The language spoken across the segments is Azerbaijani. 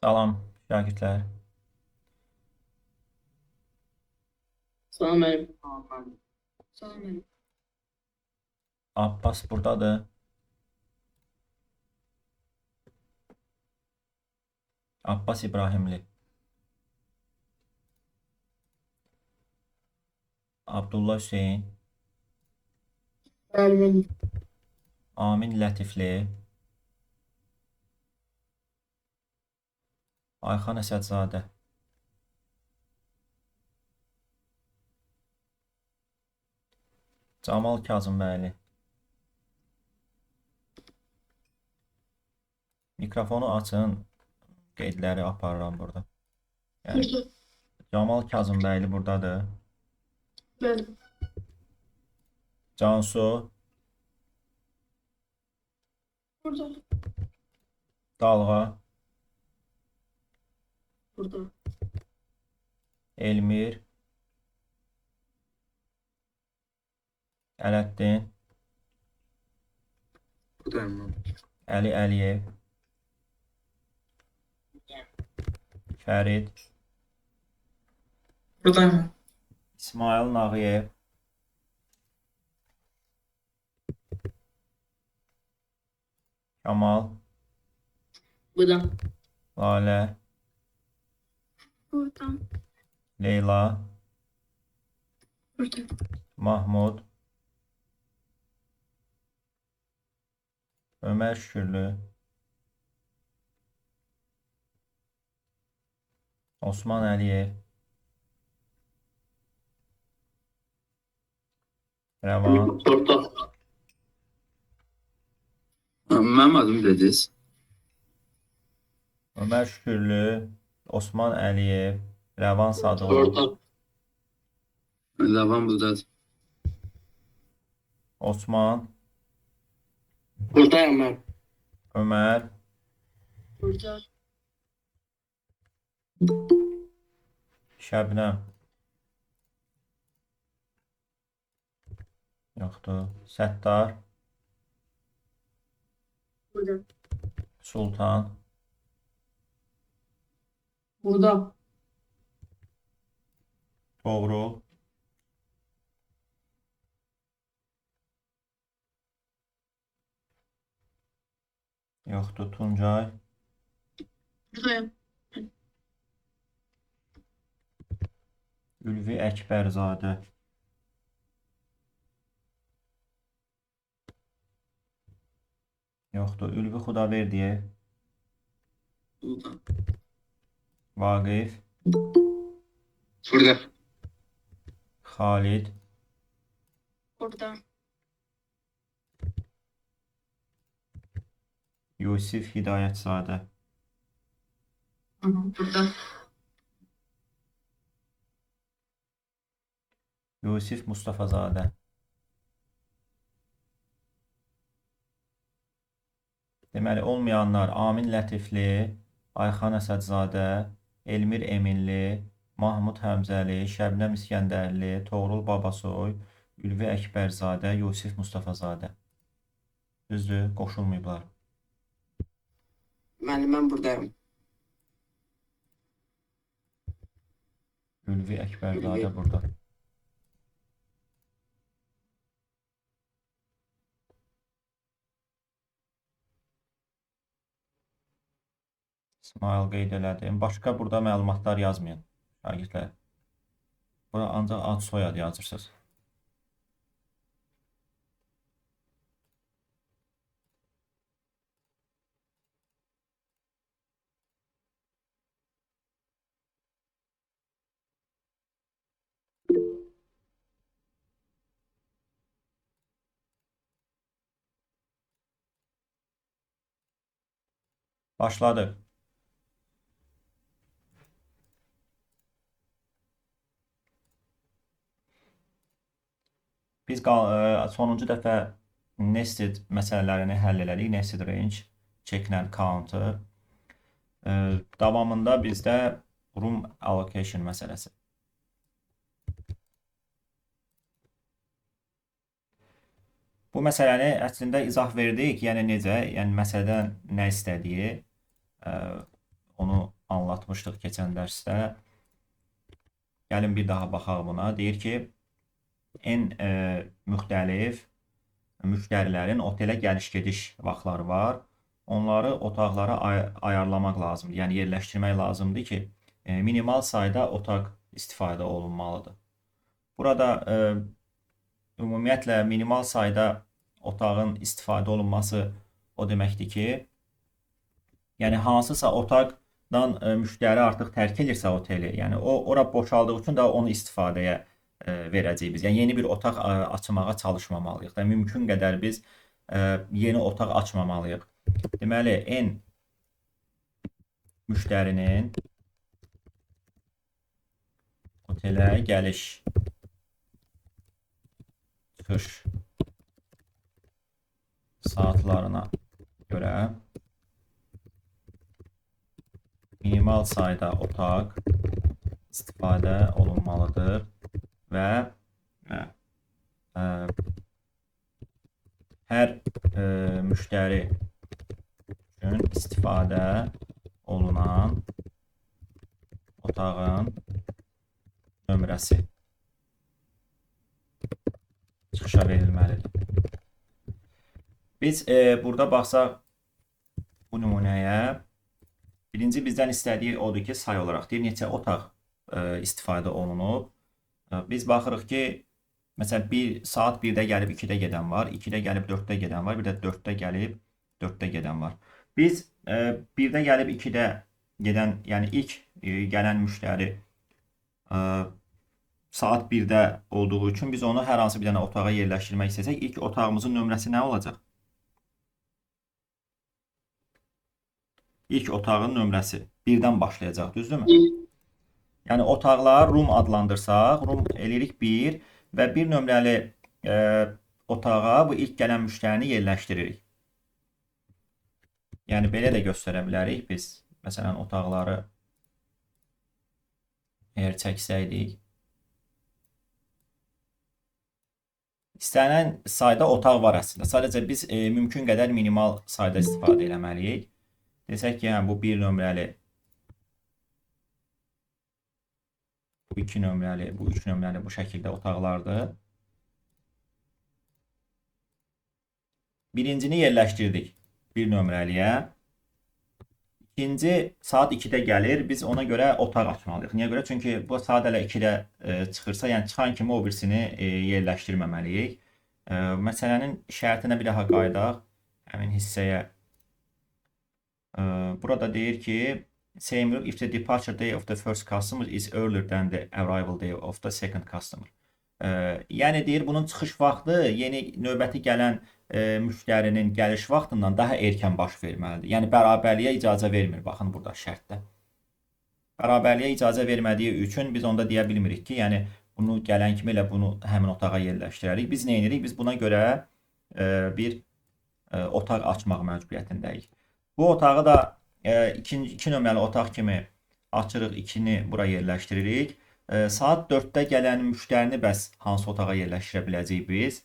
Salam şagirdlər. Salam müəllim. Salam müəllim. Abbas buradadır. Abbas İbrahimli. Abdullah Hüseyn. Bəli müəllim. Amin Lətifli. Ayxan Əsədzadə. Camal Kazımbəyli. Mikrofonu açın. Qeydləri aparıram burada. Yəni, Burada. Camal Kazımbəyli buradadır. Bəli. Cansu, Burada. Dalğa, Burada. Elmir, Ələddin, Buradayım mən. Əli Əliyev, Fərid, Buradayım. İsmail Nağıyev, Kamal, Burada. Lalə, Burada. Leyla, Burada. Mahmud, Ömər Şükürlü, Osman Əliyev, Rəvan, Burada. Mənim adım dediniz. Ömər Şükürlü, Osman Əliyev, Rəvan Sadıqov, Burada. Lavan buradadır. Osman, Buradayım mən. Ömər, Burada. Şəbnəm. Yoxdur. Səttar, Burada. Sultan, Burada. Toğrul, yoxdur. Tuncay, Buradayım. Ülvi Əkbərzadə. Yoxdur. Ülvi Xudaverdiyev, Burada. Vaqif, Burada. Xalid, Burada. Yusif Hidayətzadə. Burada. Yusif Mustafazadə. Deməli, olmayanlar Amin Lətifli, Ayxan Əsədzadə, Elmir Eminli, Mahmud Həmzəli, Şəbnəm İsgəndərli, Toğrul Babasoy, Ülvi Əkbərzadə, Yusif Mustafazadə. Düzdür, qoşulmayıblar. Müəllim, mən buradayım. Ülvi Əkbərzadə burada. İsmail qeyd elədim. Başqa burada məlumatlar yazmayın, şagirdlər. Bura ancaq ad, soyad yazırsınız. Başladıq. Biz sonuncu dəfə nested məsələlərini həll elədik. Nested range, check and count-ı. Davamında bizdə room allocation məsələsi. Bu məsələni əslində izah verdik. Yəni necə? Yəni məsələdən nə istədiyi, onu anlatmışdıq keçən dərsdə. Gəlin bir daha baxaq buna. Deyir ki, N müxtəlif müştərilərin otelə gəliş-gediş vaxtları var. Onları otaqlara ayarlamaq lazımdır. Yəni yerləşdirmək lazımdır ki, minimal sayda otaq istifadə olunmalıdır. Burada ümumiyyətlə minimal sayda otağın istifadə olunması o deməkdir ki, yəni hansısa otaqdan müştəri artıq tərk edirsə oteli, yəni o ora boşaldığı üçün də onu istifadəyə verəcəyik biz. Yəni yeni bir otaq açmağa çalışmamalıyıq. Yəni mümkün qədər biz yeni otaq açmamalıyıq. Deməli, N müştərinin otelə gəliş çıxış saatlarına görə minimal sayda otaq istifadə olunmalıdır və hər müştəri üçün istifadə olunan otağın nömrəsi çıxışa verilməlidir. Biz burada baxsaq bu nümunəyə, birinci bizdən istədiyi odur ki, say olaraq deyir, neçə otaq istifadə olunub. Biz baxırıq ki, məsələn, saat 1-də gəlib 2-də gedən var, 2-də gəlib 4-də gedən var, bir də 4-də gəlib 4-də gedən var. Biz 1-də gəlib 2-də gedən, yəni ilk gələn müştəri saat 1-də olduğu üçün biz onu hər hansı bir dənə otağa yerləşdirmək istəsək, ilk otağımızın nömrəsi nə olacaq? İlk otağın nömrəsi 1-dən başlayacaq, düzdürmü? Yəni otaqlar room adlandırsaq, room eləyirik 1 və 1 nömrəli otağa bu ilk gələn müştərini yerləşdiririk. Yəni belə də göstərə bilərik biz. Məsələn, otaqları əgər çəksəydik. İstənilən sayda otaq var əslində. Sadəcə biz mümkün qədər minimal sayda istifadə eləməliyik. Desək ki, yəni bu 1 nömrəli, bu 2 nömrəli, bu 3 nömrəli bu şəkildə otaqlardır. Birincini yerləşdirdik 1 nömrəliyə. İkinci saat 2-də gəlir. Biz ona görə otaq açmalıyıq. Niyə görə? Çünki bu saat hələ 2-də çıxırsa, yəni çıxan kimi o birisini yerləşdirməməliyik. Məsələnin şərtinə bir daha qayıdaq. Həmin hissəyə. Burada deyir ki, same rule if the departure day of the first customer is earlier than the arrival day of the second customer. Yəni deyir, bunun çıxış vaxtı yeni növbəti gələn müştərinin gəliş vaxtından daha erkən baş verməlidir. Yəni bərabərliyə icazə vermir. Baxın burada şərtdə. Bərabərliyə icazə vermədiyi üçün biz onda deyə bilmirik ki, yəni bunu gələn kimi elə bunu həmin otağa yerləşdirərik. Biz nə edirik? Biz buna görə bir otaq açmaq məcburiyyətindəyik. Bu otağı da 2 nömrəli otaq kimi açırıq, 2-ni bura yerləşdiririk. Saat 4-də gələn müştərini bəs hansı otağa yerləşdirə biləcəyik biz?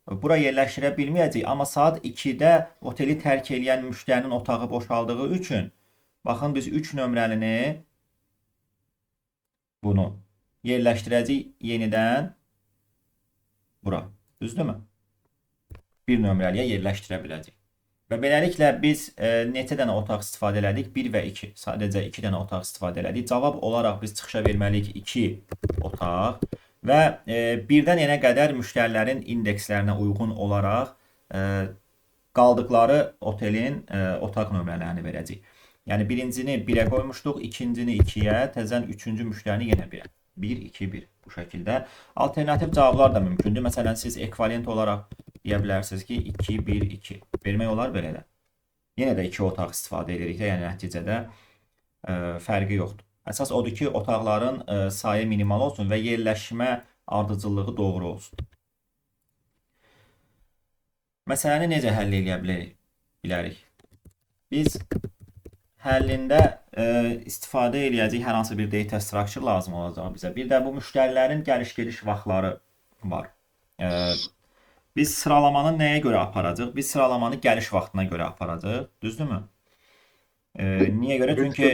Bura yerləşdirə bilməyəcəyik, amma saat 2-də oteli tərk eləyən müştərinin otağı boşaldığı üçün, baxın biz 3 nömrəlini bunu yerləşdirəcəyik yenidən bura. Düzdürmü? 1 nömrəliyə yerləşdirə biləcəyik. Və beləliklə biz neçə dənə otaq istifadə elədik? 1 və 2. Sadəcə 2 dənə otaq istifadə elədik. Cavab olaraq biz çıxışa verməliyik 2 otaq və 1-dən enə qədər müştərilərin indekslərinə uyğun olaraq qaldıqları otelin otaq nömrələrini verəcəyik. Yəni birincini 1-ə qoymuşduq, ikincini 2-yə, təzən üçüncü müştərini yenə 1-ə. 1, 2, 1 bu şəkildə. Alternativ cavablar da mümkündür. Məsələn, siz ekvivalent olaraq deyə bilərsiniz ki, 2, 1, 2. Vermək olar belə də. Yenə də 2 otaq istifadə edirik də, yəni nəticədə fərqi yoxdur. Əsas odur ki, otaqların sayı minimal olsun və yerləşmə ardıcıllığı doğru olsun. Məsələni necə həll eləyə bilərik? Biz həllində istifadə eləyəcək hər hansı bir data structure lazım olacaq bizə. Bir də bu müştərilərin gəliş-gediş vaxtları var. Biz sıralamanı nəyə görə aparacaq? Biz sıralamanı gəliş vaxtına görə aparacaq. Düzdürmü? Niyə görə? Çünki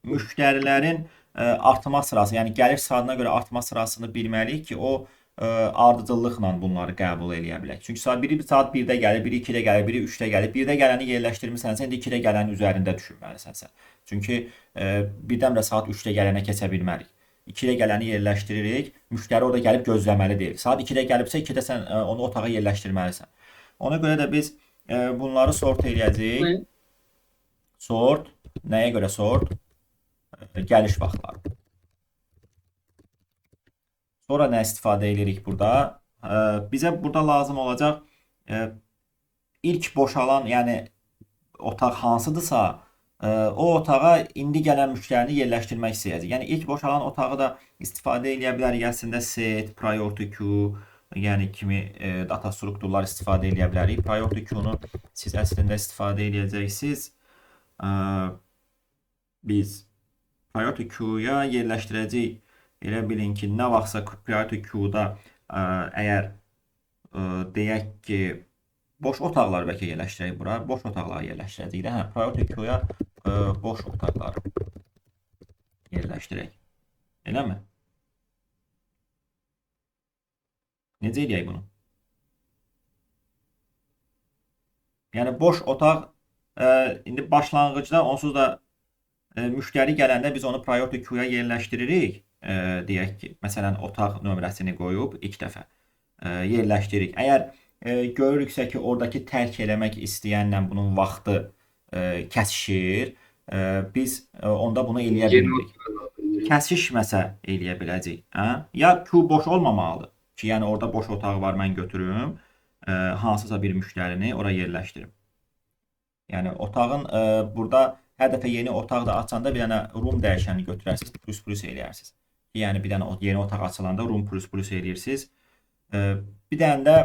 müştərilərin artma sırası, yəni gəliş saatına görə artma sırasını bilməliyik ki, o ardıcıllıqla bunları qəbul eləyə bilək. Çünki saat biri saat 1-də gəlir, biri 2-də gəlir, biri 3-də gəlir. 1-də gələni yerləşdirmisənsə, indi 2-də gələnin üzərində düşünməlisən sən. Çünki birdən-birə saat 3-də gələnə keçə bilmərik. 2-də gələni yerləşdiririk, müştəri orada gəlib gözləməli deyil. Saat 2-də gəlibsə, 2-də sən onu otağa yerləşdirməlisən. Ona görə də biz bunları sort eləyəcəyik. Sort, nəyə görə sort? Gəliş vaxtları. Sonra nə istifadə edirik burada? Bizə burada lazım olacaq ilk boşalan, yəni otaq hansıdırsa, o otağa indi gələn müştərini yerləşdirmək istəyəcək. Yəni ilk boşalan otağı da istifadə edə bilərik. Əslində set, priority queue, yəni kimi data strukturlar istifadə edə bilərik. Priority queue-nu siz əslində istifadə edəcəksiniz. Biz priority queue-ya yerləşdirəcəyik. Elə bilin ki, nə vaxtsa priority queue-da əgər deyək ki, boş otaqlar bəlkə yerləşdirək bura, boş otaqları yerləşdirəcəyik də. Hə, priority queue-ya boş otaqları yerləşdirək. Eləmi? Necə eləyək bunu? Yəni, boş otaq indi başlanğıcda onsuz da müştəri gələndə biz onu priority queue-ya yerləşdiririk. Deyək ki, məsələn, otaq nömrəsini qoyub ilk dəfə yerləşdiririk. Əgər görürüksə ki, oradakı tərk eləmək istəyənlə bunun vaxtı kəsişir, biz onda bunu eləyə bilmirik. Kəsişməsə eləyə biləcəyik. Hə? Ya queue boş olmamalıdır ki, yəni orada boş otaq var, mən götürüm, hansısa bir müştərini ora yerləşdirim. Yəni otağın burada hər dəfə yeni otaq da açanda bir dənə room dəyişəni götürərsiniz, plus plus eləyərsiniz. Yəni bir dənə yeni otaq açılanda room plus plus eləyirsiniz. Bir dənə də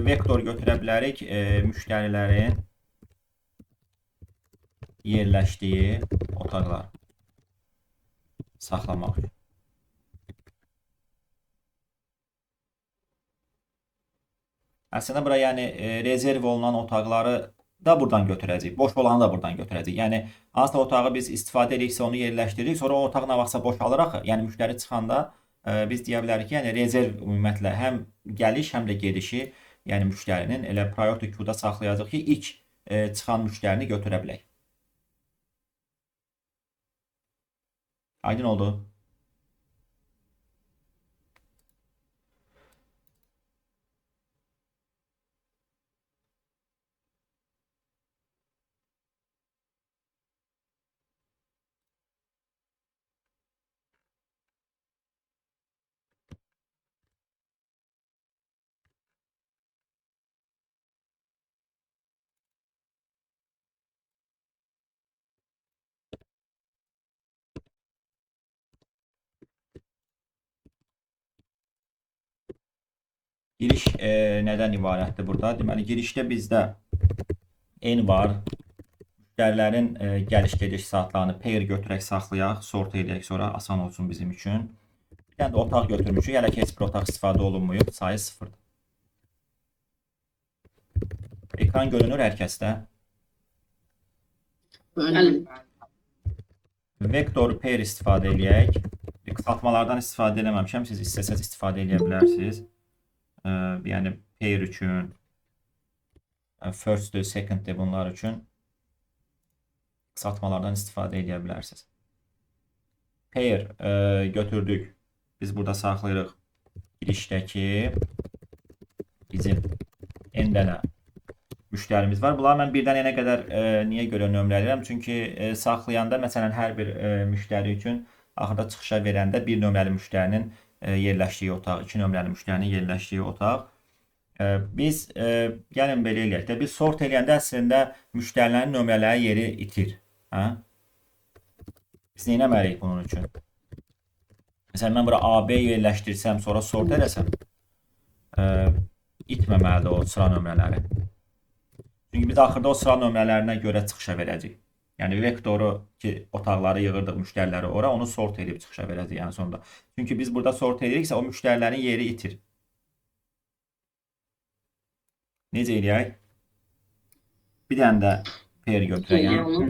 vektor götürə bilərik müştərilərin yerləşdiyi otaqlar saxlamaq üçün. Əslində bura yəni rezerv olunan otaqları da buradan götürəcəyik. Boş olanı da buradan götürəcəyik. Yəni hansısa otağı biz istifadə ediriksə onu yerləşdiririk. Sonra o otaq nə vaxtsa boşalır axı. Yəni müştəri çıxanda biz deyə bilərik ki, yəni rezerv ümumiyyətlə həm gəliş, həm də gedişi, yəni müştərinin elə priority queue-da saxlayacaq ki, ilk çıxan müştərini götürə bilək. Aydın oldu. Giriş nədən ibarətdir burada? Deməli, girişdə bizdə N var. Müştərilərin gəliş-gediş saatlarını pair götürək, saxlayaq, sort eləyək sonra asan olsun bizim üçün. Bir dənə də otaq götürmüşük. Hələ ki, heç bir otaq istifadə olunmayıb. Sayı 0-dır. Ekran görünür hər kəsdə. Bəli. Vektor pair istifadə eləyək. Qısaltmalardan istifadə eləməmişəm. Siz istəsəz istifadə eləyə bilərsiniz. Yəni pair üçün, first-dir, second-dir bunlar üçün qısaltmalardan istifadə edə bilərsiniz. Pair götürdük. Biz burada saxlayırıq girişdəki bizim n dənə müştərimiz var. Bunları mən birdən n-ə qədər niyə görə nömrələyirəm? Çünki saxlayanda məsələn hər bir müştəri üçün axırda çıxışa verəndə bir nömrəli müştərinin yerləşdiyi otaq, 2 nömrəli müştərinin yerləşdiyi otaq. Biz gəlin belə eləyək də, biz sort eləyəndə əslində müştərilərin nömrələri yeri itir. Hə? Biz nə etməliyik bunun üçün? Məsələn, mən bura AB yerləşdirsəm, sonra sort eləsəm, itməməlidir o sıra nömrələri. Çünki biz axırda o sıra nömrələrinə görə çıxışa verəcəyik. Yəni vektoru ki, otaqları yığırdıq müştəriləri ora, onu sort edib çıxışa verəcəyik yəni sonda. Çünki biz burada sort ediriksə, o müştərilərin yeri itir. Necə eləyək? Bir dənə də Pair götürək. Eləyək Yəni, onu.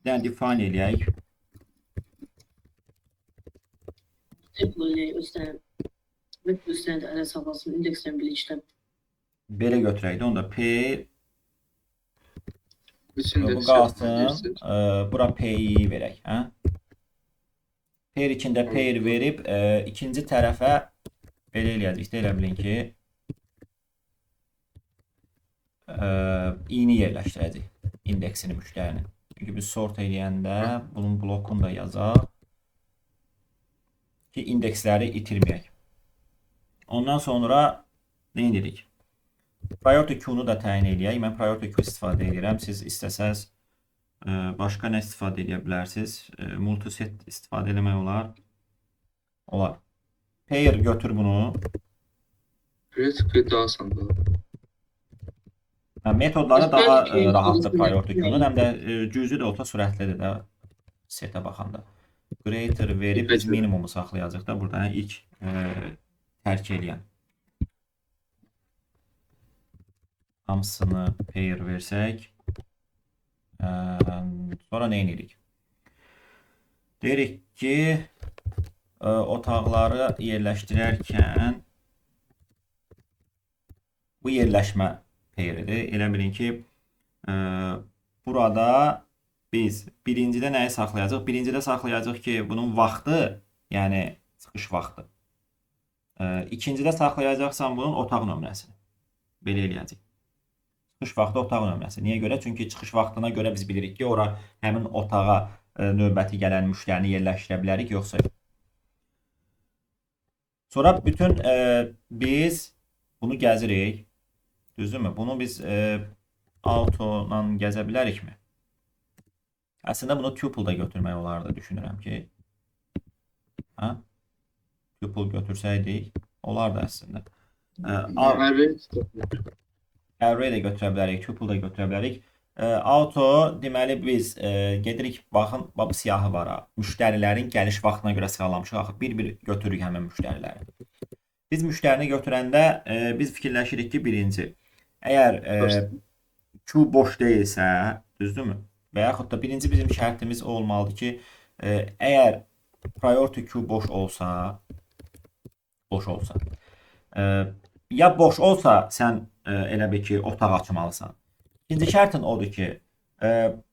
yəni define eləyək. Tuple eləyək öz dənə. Və öz dənə də ələ saxlasın. İndekslə birlikdə. Belə götürək də. Onda P Bütün bu də qalsın. Bura P-i verək, hə? Pair içində pair verib ikinci tərəfə belə eləyəcəyik də, elə bilin ki, i-ni yerləşdirəcəyik. İndeksini müştərinin. Çünki biz sort eləyəndə bunun blokunu da yazaq ki, indeksləri itirməyək. Ondan sonra nə edirik? Priority queue-nu da təyin eləyək. Mən priority queue istifadə edirəm. Siz istəsəz başqa nə istifadə edə bilərsiniz? Multiset istifadə eləmək olar. Olar. Pair götür bunu. Priority queue daha asandır. Hə, metodları daha rahatdır priority queue-nun, həm də cüzi də olsa sürətlidir də setə baxanda. Greater verib biz minimumu saxlayacağıq da burada, yəni ilk tərk eləyən. Hamısını pair versək, sonra nə edirik? Deyirik ki, otaqları yerləşdirərkən bu yerləşmə pairidir. Elə bilin ki, burada biz birincidə nəyi saxlayacağıq? Birincidə saxlayacağıq ki, bunun vaxtı, yəni çıxış vaxtı. İkincidə saxlayacaqsan bunun otaq nömrəsini. Belə eləyəcək. Çıxış vaxtı otaq nömrəsi. Niyə görə? Çünki çıxış vaxtına görə biz bilirik ki, ora həmin otağa növbəti gələn müştərini yerləşdirə bilərik, yoxsa yox. Sonra bütün biz bunu gəzirik. Düzdürmü? Bunu biz auto-la gəzə bilərikmi? Əslində bunu tuple-da götürmək olardı, düşünürəm ki. Hə? Tuple götürsəydik, olardı əslində. Array də götürə bilərik, tuple da götürə bilərik. Auto, deməli biz gedirik, baxın, bax bu siyahı var ha. Müştərilərin gəliş vaxtına görə sıralamışıq. Axı bir-bir götürürük həmin müştəriləri. Biz müştərini götürəndə biz fikirləşirik ki, birinci, əgər queue boş deyilsə, düzdürmü? Və yaxud da birinci bizim şərtimiz o olmalıdır ki, əgər priority queue boş olsa, ya boş olsa sən elə bil ki, otaq açmalısan. İkinci şərtin odur ki,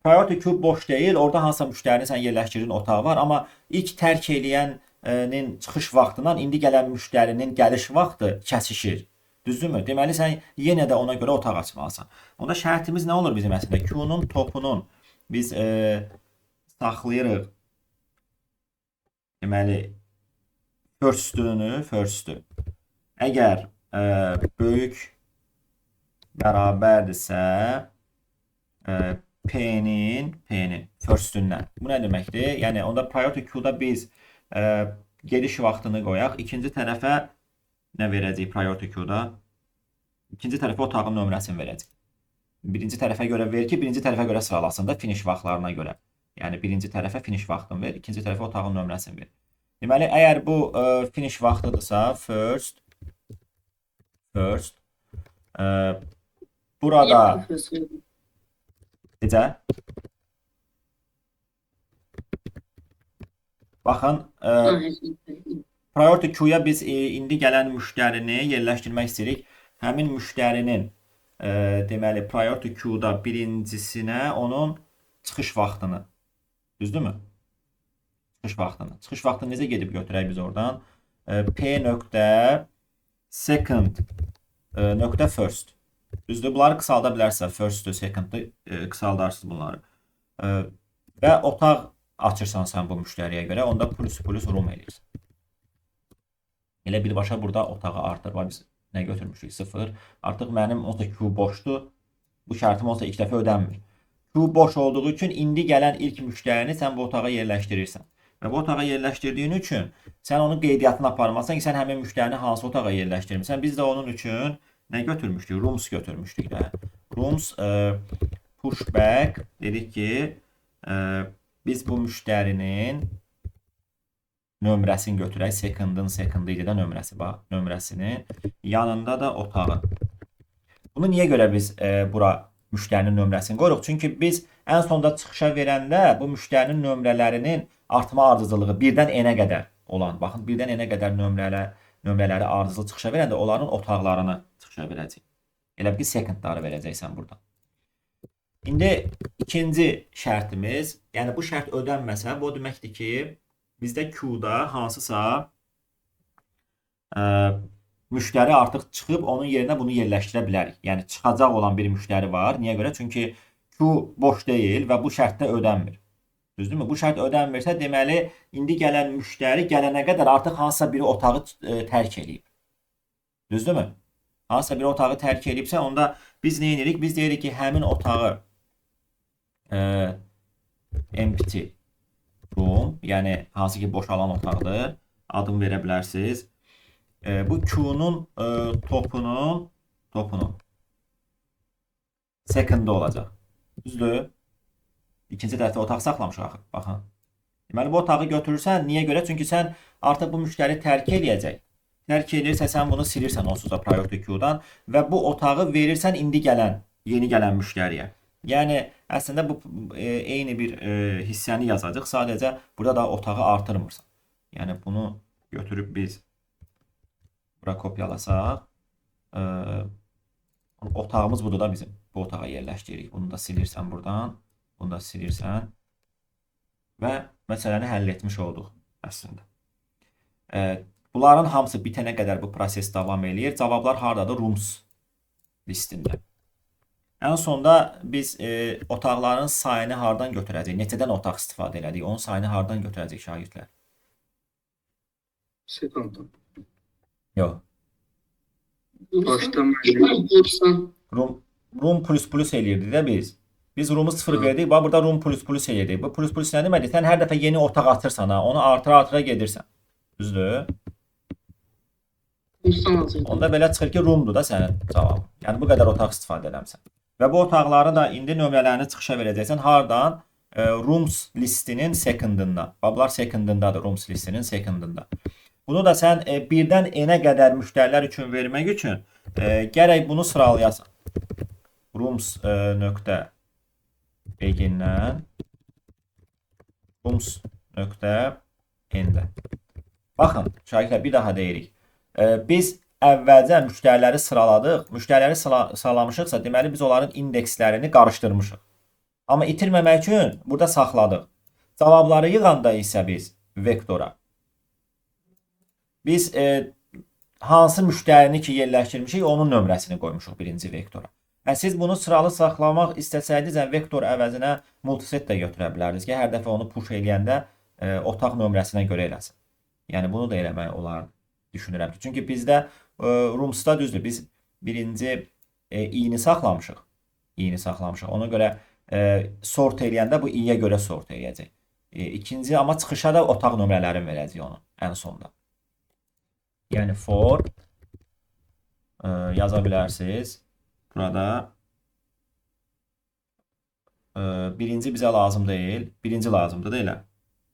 priority queue boş deyil, orada hansısa müştərini sən yerləşdirdin otağı var, amma ilk tərk eləyənin çıxış vaxtından indi gələn müştərinin gəliş vaxtı kəsişir. Düzdürmü? Deməli, sən yenə də ona görə otaq açmalısan. Onda şərtimiz nə olur bizim əslində? Queue-nun topunun biz saxlayırıq. Deməli, first-ünü. Əgər böyük bərabərdirsə P-nin first-ündən. Bu nə deməkdir? Yəni, onda priority queue-da biz gediş vaxtını qoyaq. İkinci tərəfə nə verəcəyik priority queue-da? İkinci tərəfə otağın nömrəsini verəcəyik. Birinci tərəfə görə ver ki, birinci tərəfə görə sıralasın da finish vaxtlarına görə. Yəni, birinci tərəfə finish vaxtını ver, ikinci tərəfə otağın nömrəsini ver. Deməli, əgər bu finish vaxtıdırsa, first, burada necə? Baxın, priority queue-ya biz indi gələn müştərini yerləşdirmək istəyirik. Həmin müştərinin deməli, priority queue-da birincisinə onun çıxış vaxtını. Düzdürmü? Çıxış vaxtını. Çıxış vaxtını necə gedib götürək biz oradan? P nöqtə second nöqtə first. Düzdür? Bunları qısalda bilərsə, first-ü, second-ı qısaldarsınız bunları. Və otaq açırsan sən bu müştəriyə görə, onda plus plus room eləyirsən. Elə birbaşa burada otağı artır. Bax, biz nə götürmüşük? 0. Artıq mənim olsa Q boşdur. Bu şərtim olsa ilk dəfə ödənmir. Q boş olduğu üçün indi gələn ilk müştərini sən bu otağa yerləşdirirsən. Və bu otağa yerləşdirdiyin üçün sən onun qeydiyyatını aparmasan ki, sən həmin müştərini hansı otağa yerləşdirmirsən. Biz də onun üçün nə götürmüşdük? Rooms götürmüşdük də. Rooms pushback dedik ki, biz bu müştərinin nömrəsini götürək. Second'ın second'ı idi də nömrəsi, bax, nömrəsini. Yanında da otağı. Bunu niyə görə biz bura Müştərinin nömrəsini qoyuruq. Çünki biz ən sonda çıxışa verəndə bu müştərinin nömrələrinin artma ardıcıllığı 1-dən n-ə qədər olan, baxın 1-dən n-ə qədər nömrələri ardıcıl çıxışa verəndə onların otaqlarını çıxışa verəcək. Elə bil ki, secondları verəcəksən burada. İndi ikinci şərtimiz, yəni bu şərt ödənməsə, bu o deməkdir ki, bizdə Q-da hansısa müştəri artıq çıxıb, onun yerinə bunu yerləşdirə bilərik. Yəni çıxacaq olan bir müştəri var. Niyə görə? Çünki Q boş deyil və bu şərtdə ödənmir. Düzdürmü? Bu şərt ödənmirsə, deməli, indi gələn müştəri gələnə qədər artıq hansısa biri otağı tərk eləyib. Düzdürmü? Hansısa bir otağı tərk eləyibsə, onda biz nə edirik? Biz deyirik ki, həmin otağı empty room, yəni hansı ki boşalan otaqdır, adını verə bilərsiniz. Bu Q-nun topunun second-da olacaq. Düzdür? İkinci dəfə otaq saxlamışıq axı. Baxın. Deməli, bu otağı götürürsən. Niyə görə? Çünki sən artıq bu müştəri tərk eləyəcək. Tərk eləyirsə, sən bunu silirsən onsuz da priority queue-dan və bu otağı verirsən indi gələn, yeni gələn müştəriyə. Yəni, əslində bu eyni bir hissəni yazacaq. Sadəcə burada da otağı artırmırsan. Yəni, bunu götürüb biz bura kopyalasaq, otağımız budur da bizim. Bu otağa yerləşdiririk. Bunu da silirsən buradan. Bunu da silirsən. Və məsələni həll etmiş olduq əslində. Bunların hamısı bitənə qədər bu proses davam eləyir. Cavablar hardadır? Rooms listində. Ən sonda biz otaqların sayını hardan götürəcəyik? Neçədən otaq istifadə elədik? Onun sayını hardan götürəcəyik şagirdlər? Second'dan. Yox. Başdan Room plus plus eləyirdik də biz. Biz room-u 0 verdik. Bax burada room plus plus eləyirdik. Bu plus plus nə deməkdir? Sən hər dəfə yeni otaq atırsan ha, onu artıra-artıra gedirsən. Düzdür? Onda belə çıxır ki, roomdur da sənin cavabın. Yəni bu qədər otaq istifadə eləmsən. Və bu otaqları da indi nömrələrini çıxışa verəcəksən. Hardan? Rooms listinin secondından. Bax bunlar secondındadır. Rooms listinin secondında. Bunu da sən 1-dən n-ə qədər müştərilər üçün vermək üçün gərək bunu sıralayasan. Rooms nöqtə begindən rooms nöqtə end-ə. Baxın, şagirdlər, bir daha deyirik. Biz əvvəlcə müştəriləri sıraladıq. Müştəriləri sıralamışıqsa, deməli biz onların indekslərini qarışdırmışıq. Amma itirməmək üçün burada saxladıq. Cavabları yığanda isə biz vektora biz hansı müştərini ki yerləşdirmişik, onun nömrəsini qoymuşuq birinci vektora. Yəni, siz bunu sıralı saxlamaq istəsəydiniz, yəni vektor əvəzinə multiset də götürə bilərdiniz ki, hər dəfə onu push eləyəndə otaq nömrəsinə görə eləsin. Yəni, bunu da eləmək olar düşünürəm ki. Çünki bizdə Rooms'da düzdür, biz birinci i-ni saxlamışıq. İ-ni saxlamışıq. Ona görə sort eləyəndə bu i-yə görə sort eləyəcək. İkinci, amma çıxışa da otaq nömrələrini verəcək onu ən sonda. Yəni for yaza bilərsiniz. Burada birinci bizə lazım deyil. Birinci lazımdır da elə.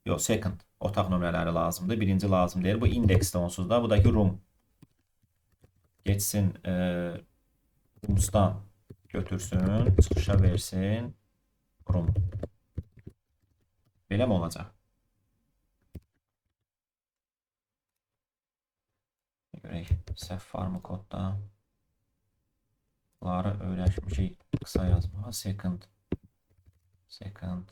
Yox, second otaq nömrələri lazımdır. Birinci lazım deyil. Bu indeksdə onsuz da. Bu da ki room geçsin rooms'dan götürsün, çıxışa versin room. Belə mi olacaq? Görək, səhv varmı kodda? Bunları öyrəşmişik qısa yazmağa. Second. Second.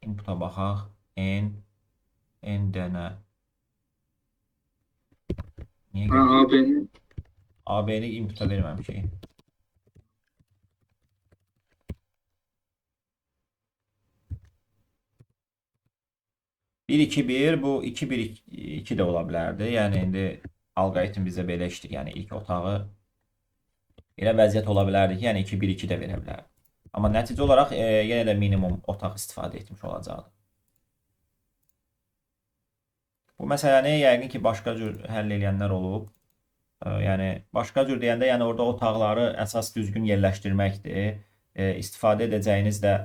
Input'a baxaq. N. N dənə. Niyə AB-ni AB-ni input'a verməmişik. Bir, 2, 1. Bu 2, 1, 2 də ola bilərdi. Yəni, indi alqoritm bizə belə işləyir. Yəni, ilk otağı elə vəziyyət ola bilərdi ki, yəni 2, 1, 2 də verə bilərdi. Amma nəticə olaraq yenə də minimum otaq istifadə etmiş olacaqdı. Bu məsələni yəqin ki, başqa cür həll eləyənlər olub. Yəni, başqa cür deyəndə, yəni orada otaqları əsas düzgün yerləşdirməkdir. İstifadə edəcəyiniz də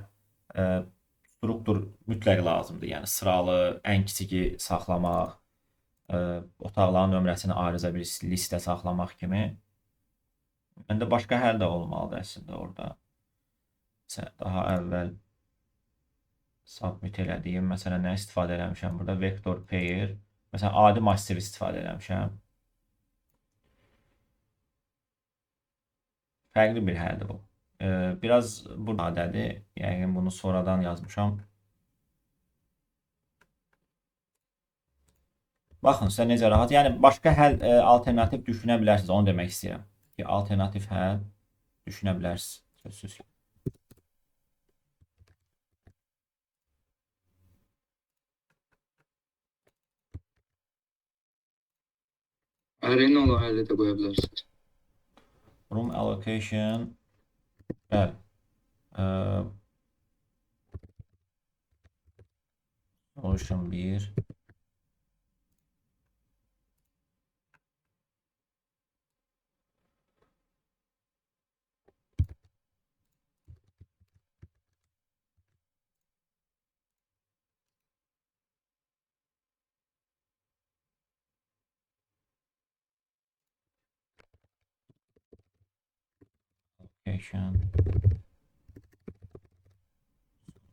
struktur mütləq lazımdır. Yəni, sıralı, ən kiçiki saxlamaq. Otaqların nömrəsini ayrıca bir listə saxlamaq kimi. Məndə başqa həll də olmalıdır əslində orada. Məsələn, daha əvvəl submit elədiyim, məsələn, nə istifadə eləmişəm burada? Vector pair. Məsələn, adi massiv istifadə eləmişəm. Fərqli bir həldir bu. Biraz bu sadədir. Yəqin bunu sonradan yazmışam. Baxın sizə necə rahat. Yəni başqa həll alternativ düşünə bilərsiniz. Onu demək istəyirəm. Ki, alternativ həll düşünə bilərsiniz. Sözsüz ki. Array-ni olan həlli də qoya bilərsiniz. Room allocation. Bəli. Solution 1. Allocation.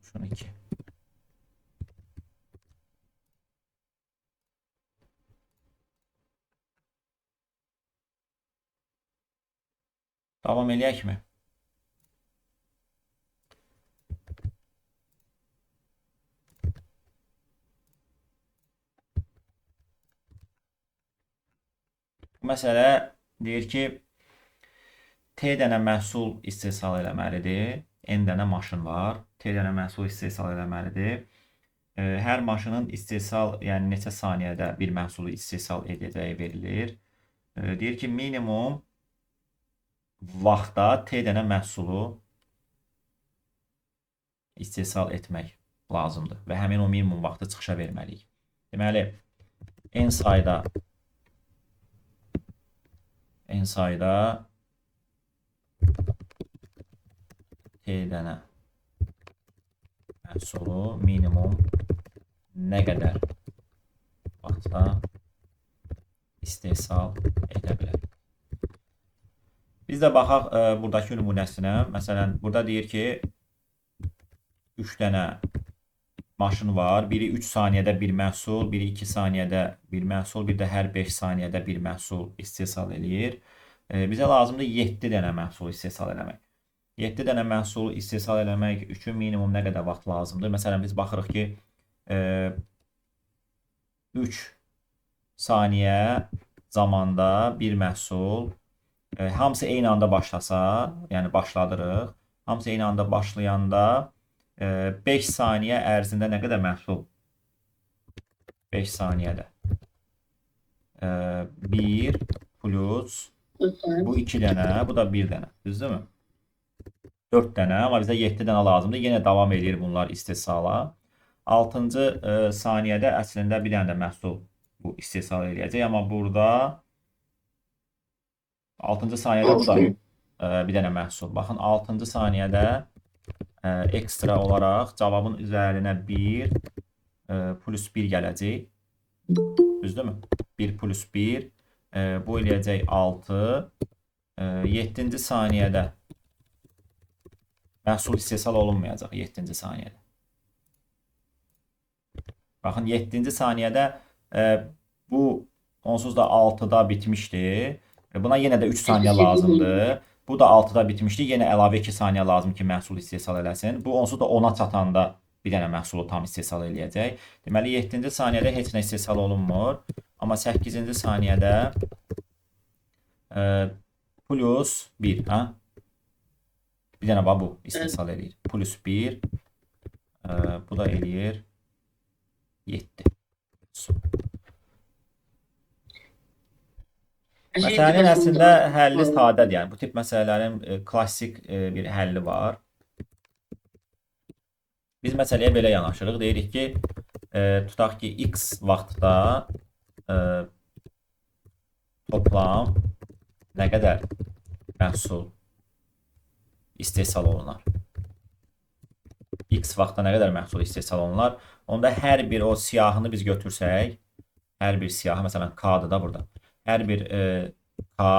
Solution 2. Davam eləyəkmi? Bu məsələ deyir ki, T dənə məhsul istehsal eləməlidir. N dənə maşın var. T dənə məhsul istehsal eləməlidir. Hər maşının istehsal, yəni neçə saniyədə bir məhsulu istehsal edəcəyi verilir. Deyir ki, minimum vaxtda T dənə məhsulu istehsal etmək lazımdır və həmin o minimum vaxtı çıxışa verməliyik. Deməli, N sayda T dənə məhsulu minimum nə qədər vaxtda istehsal edə bilər. Biz də baxaq buradakı nümunəsinə. Məsələn, burada deyir ki, 3 dənə maşın var. Biri 3 saniyədə bir məhsul, biri 2 saniyədə bir məhsul, bir də hər 5 saniyədə bir məhsul istehsal eləyir. Bizə lazımdır 7 dənə məhsul istehsal eləmək. 7 dənə məhsul istehsal eləmək üçün minimum nə qədər vaxt lazımdır? Məsələn, biz baxırıq ki, 3 saniyə zamanda bir məhsul, hamısı eyni anda başlasa, yəni başladırıq, hamısı eyni anda başlayanda 5 saniyə ərzində nə qədər məhsul? 5 saniyədə. 1 plus bu 2 dənə, bu da 1 dənə. Düzdürmü? 4 dənə, amma bizə 7 dənə lazımdır. Yenə davam edir bunlar istehsala. 6-cı saniyədə əslində bir dənə də məhsul bu istehsal eləyəcək. Amma burada 6-cı saniyədə bu da bir dənə məhsul. Baxın, 6-cı saniyədə ekstra olaraq cavabın üzərinə 1 plus 1 gələcək. Düzdürmü? 1 plus 1. Bu eləyəcək 6. 7-ci saniyədə məhsul istehsal olunmayacaq 7-ci saniyədə. Baxın, 7-ci saniyədə bu onsuz da 6-da bitmişdi. Buna yenə də 3 saniyə lazımdır. Bu da 6-da bitmişdi. Yenə əlavə 2 saniyə lazım ki, məhsul istehsal eləsin. Bu onsuz da 10-a çatanda bir dənə məhsulu tam istehsal eləyəcək. Deməli, 7-ci saniyədə heç nə istehsal olunmur. Amma 8-ci saniyədə plus 1, hə? Bir dənə bax bu istehsal eləyir. Plus 1, bu da eləyir 7. Məsələnin əslində həlli sadədir. Yəni, bu tip məsələlərin klassik bir həlli var. Biz məsələyə belə yanaşırıq. Deyirik ki, tutaq ki, x vaxtda toplam nə qədər məhsul istehsal olunar? X vaxtda nə qədər məhsul istehsal olunar? Onda hər bir o siyahını biz götürsək, Hər bir siyahı, məsələn, K-dır da burada. Hər bir K,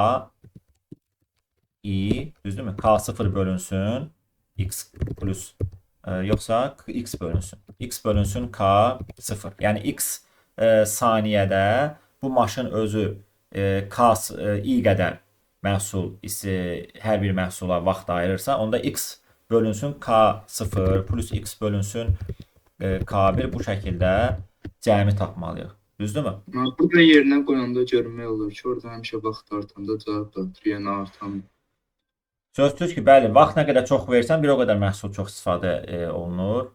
I, düzdürmü? K0 bölünsün, X plus, yoxsa X bölünsün. X bölünsün K0. Yəni X saniyədə bu maşın özü K, I qədər məhsul, hər bir məhsula vaxt ayırırsa, onda X bölünsün K0 plus X bölünsün K1 bu şəkildə cəmi tapmalıyıq. Düzdürmü? Burada yerinə qoyanda görmək olur ki, orada həmişə vaxt artanda cavab da artır, yəni artan. Sözsüz ki, bəli, vaxt nə qədər çox versən, bir o qədər məhsul çox istifadə olunur,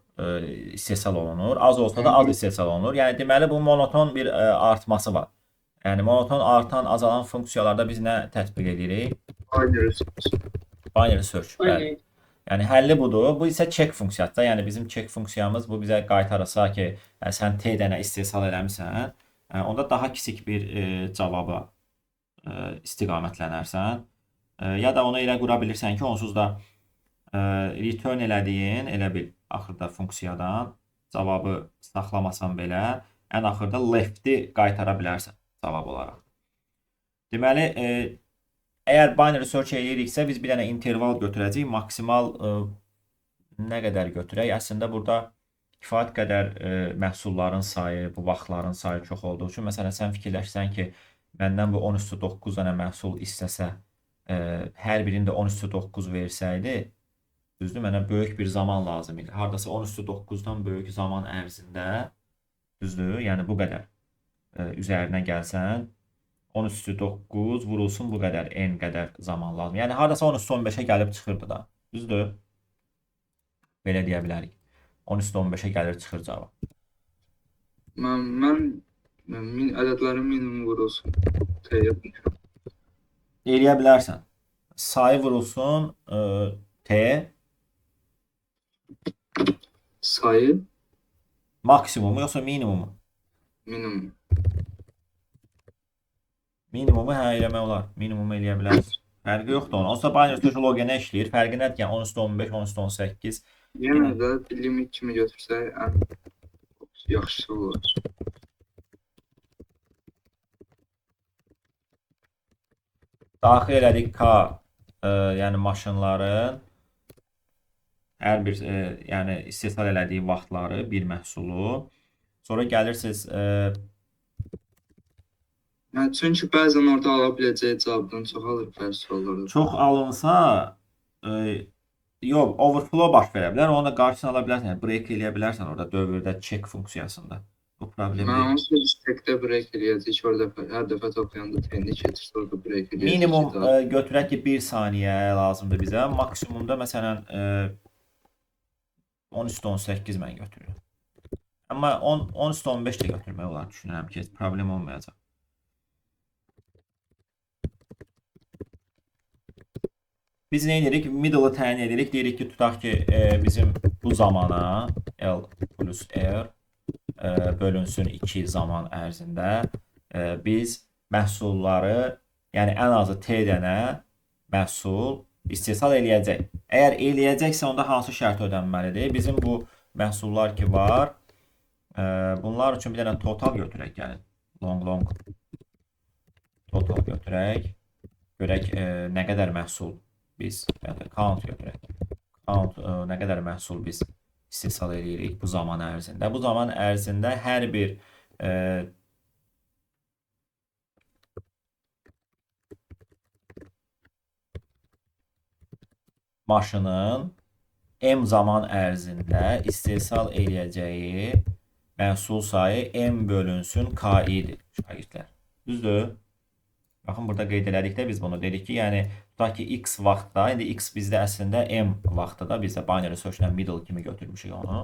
istehsal olunur. Az olsa da az istehsal olunur. Yəni deməli bu monoton bir artması var. Yəni monoton artan, azalan funksiyalarda biz nə tətbiq edirik? Binary search. Binary search, bəli. Binary. Yəni həlli budur. Bu isə check funksiyasıdır. Yəni bizim check funksiyamız bu bizə qaytarırsa ki, sən T dənə istehsal eləmisən, onda daha kiçik bir cavaba istiqamətlənərsən. Ya da onu elə qura bilirsən ki, onsuz da return elədiyin, elə bil axırda funksiyadan cavabı saxlamasan belə, ən axırda left-i qaytara bilərsən cavab olaraq. Deməli, əgər binary search eləyiriksə, biz bir dənə interval götürəcəyik. Maksimal nə qədər götürək? Əslində burada kifayət qədər məhsulların sayı, bu vaxtların sayı çox olduğu üçün, məsələn, sən fikirləşsən ki, məndən bu 10 üstü 9 dənə məhsul istəsə, hər birini də 10 üstü 9 versəydi, düzdür, mənə böyük bir zaman lazım idi. Hardasa 10 üstü 9-dan böyük zaman ərzində, düzdür, yəni bu qədər üzərinə gəlsən, 10 üstü 9 vurulsun bu qədər, n qədər zaman lazım. Yəni hardasa 10 üstü 15-ə gəlib çıxırdı da. Düzdür? Belə deyə bilərik. 10 üstü 15-ə gəlir çıxır cavab. Mən ədədlərin minimum vurulsun. T-yə Eləyə bilərsən. Sayı vurulsun T. Sayı maksimumu yoxsa minimumu? Minimum. Minimumu hə eləmək olar. Minimumu eləyə bilərsən. Fərqi yoxdur onun. Onsuz da binary search log n-ə işləyir. Fərqi nədir ki? Yəni 10 üstü 15, 10 üstü 18. Yenə də limit kimi götürsək ən yaxşısı olar. Daxil elədik K, yəni maşınların hər bir, yəni istehsal elədiyi vaxtları, bir məhsulu. Sonra gəlirsiniz Yəni, çünki bəzən orada ala biləcəyi cavabdan çox alır bəzi suallarda. Çox alınsa, yox, overflow baş verə bilər. Onu da qarşısını ala bilərsən. Yəni, break eləyə bilərsən orada dövrdə check funksiyasında. Bu problem Mən deyil. onsuz təkdə break eləyəcək ki, orada hər dəfə toplayanda T-ni keçirsə orada break eləyəcək. Minimum götürək ki, 1 saniyə lazımdır bizə. Maksimumda məsələn 10 üstü 18 mən götürürəm. Amma 10 üstü 15 də götürmək olar düşünürəm ki, problem olmayacaq. Biz nə edirik? Middle-ı təyin edirik. Deyirik ki, tutaq ki, bizim bu zamana L plus R bölünsün 2 zaman ərzində biz məhsulları, yəni ən azı T dənə məhsul istehsal eləyəcək. Əgər eləyəcəksə, onda hansı şərt ödənməlidir? Bizim bu məhsullar ki var, bunlar üçün bir dənə total götürək, gəlin. Long total götürək. Görək nə qədər məhsul biz, yəni count götürək. Count nə qədər məhsul biz istehsal eləyirik bu zaman ərzində. Bu zaman ərzində hər bir maşının M zaman ərzində istehsal eləyəcəyi məhsul sayı M bölünsün KI-dir şagirdlər. Düzdür? Baxın, burada qeyd elədikdə biz bunu dedik ki, yəni tutaq ki, X vaxtda, indi X bizdə əslində M vaxtıda, biz də binary search-lə middle kimi götürmüşük onu.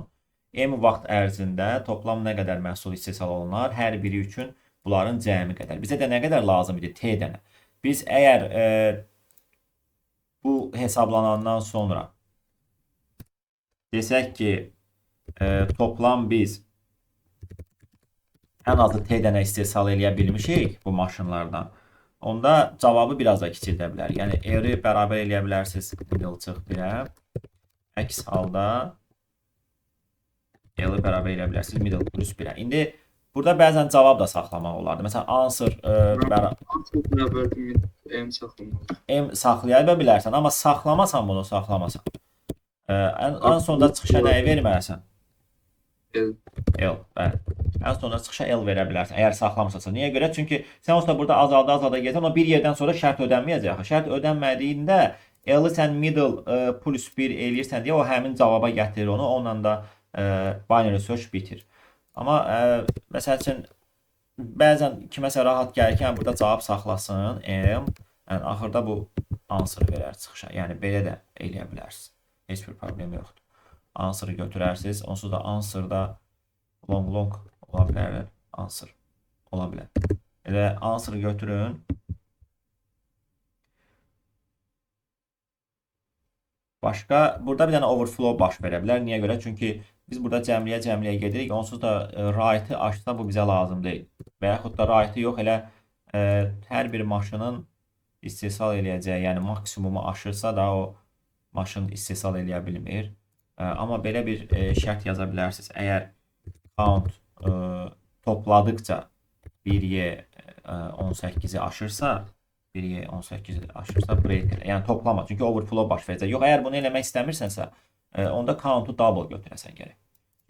M vaxt ərzində toplam nə qədər məhsul istehsal olunar, hər biri üçün bunların cəmi qədər. Bizə də nə qədər lazım idi? T dənə. Biz əgər bu hesablanandan sonra desək ki, toplam biz ən azı T dənə istehsal eləyə bilmişik bu maşınlardan, onda cavabı biraz da kiçildə bilər. Yəni, R-i bərabər eləyə bilərsiniz middle çıx 1-ə. Əks halda L-i bərabər eləyə bilərsiniz middle plus 1-ə. İndi Burada bəzən cavab da saxlamaq olardı. Məsələn, answer Answer bərabərdir M saxlamalı. M saxlaya bilərsən, amma saxlamasan bunu, saxlamasan. Ən sonda çıxışa nəyi verməlisən? L. L, bəli. Ən sonda çıxışa L verə bilərsən, əgər saxlamısansa. Niyə görə? Çünki sən onsuz da burada azalda azalda gedirsən, amma bir yerdən sonra şərt ödənməyəcək axı. Şərt ödənmədiyində L-i sən middle plus 1 eləyirsən deyə o həmin cavaba gətirir onu, onunla da binary search bitir. Amma məsəl üçün bəzən kiməsə rahat gəlir ki, burada cavab saxlasın M, yəni axırda bu answer verər çıxışa. Yəni belə də eləyə bilərsiniz. Heç bir problem yoxdur. Answer-ı götürərsiniz. Onsuz da answer-da long ola bilər. Answer ola bilər. Elə answer-ı götürün. Başqa, burada bir dənə overflow baş verə bilər. Niyə görə? Çünki biz burada cəmliyə-cəmliyə gedirik. Onsuz da right-ı aşsa bu bizə lazım deyil. Və yaxud da right-ı yox, elə hər bir maşının istehsal eləyəcəyi, yəni maksimumu aşırsa da o maşın istehsal eləyə bilmir. Amma belə bir şərt yaza bilərsiniz. Əgər count topladıqca 1Y 18-i aşırsa, 1Y 18-i aşırsa break elə. Yəni toplama. Çünki overflow baş verəcək. Yox, əgər bunu eləmək istəmirsənsə, onda count-u double götürəsən gərək.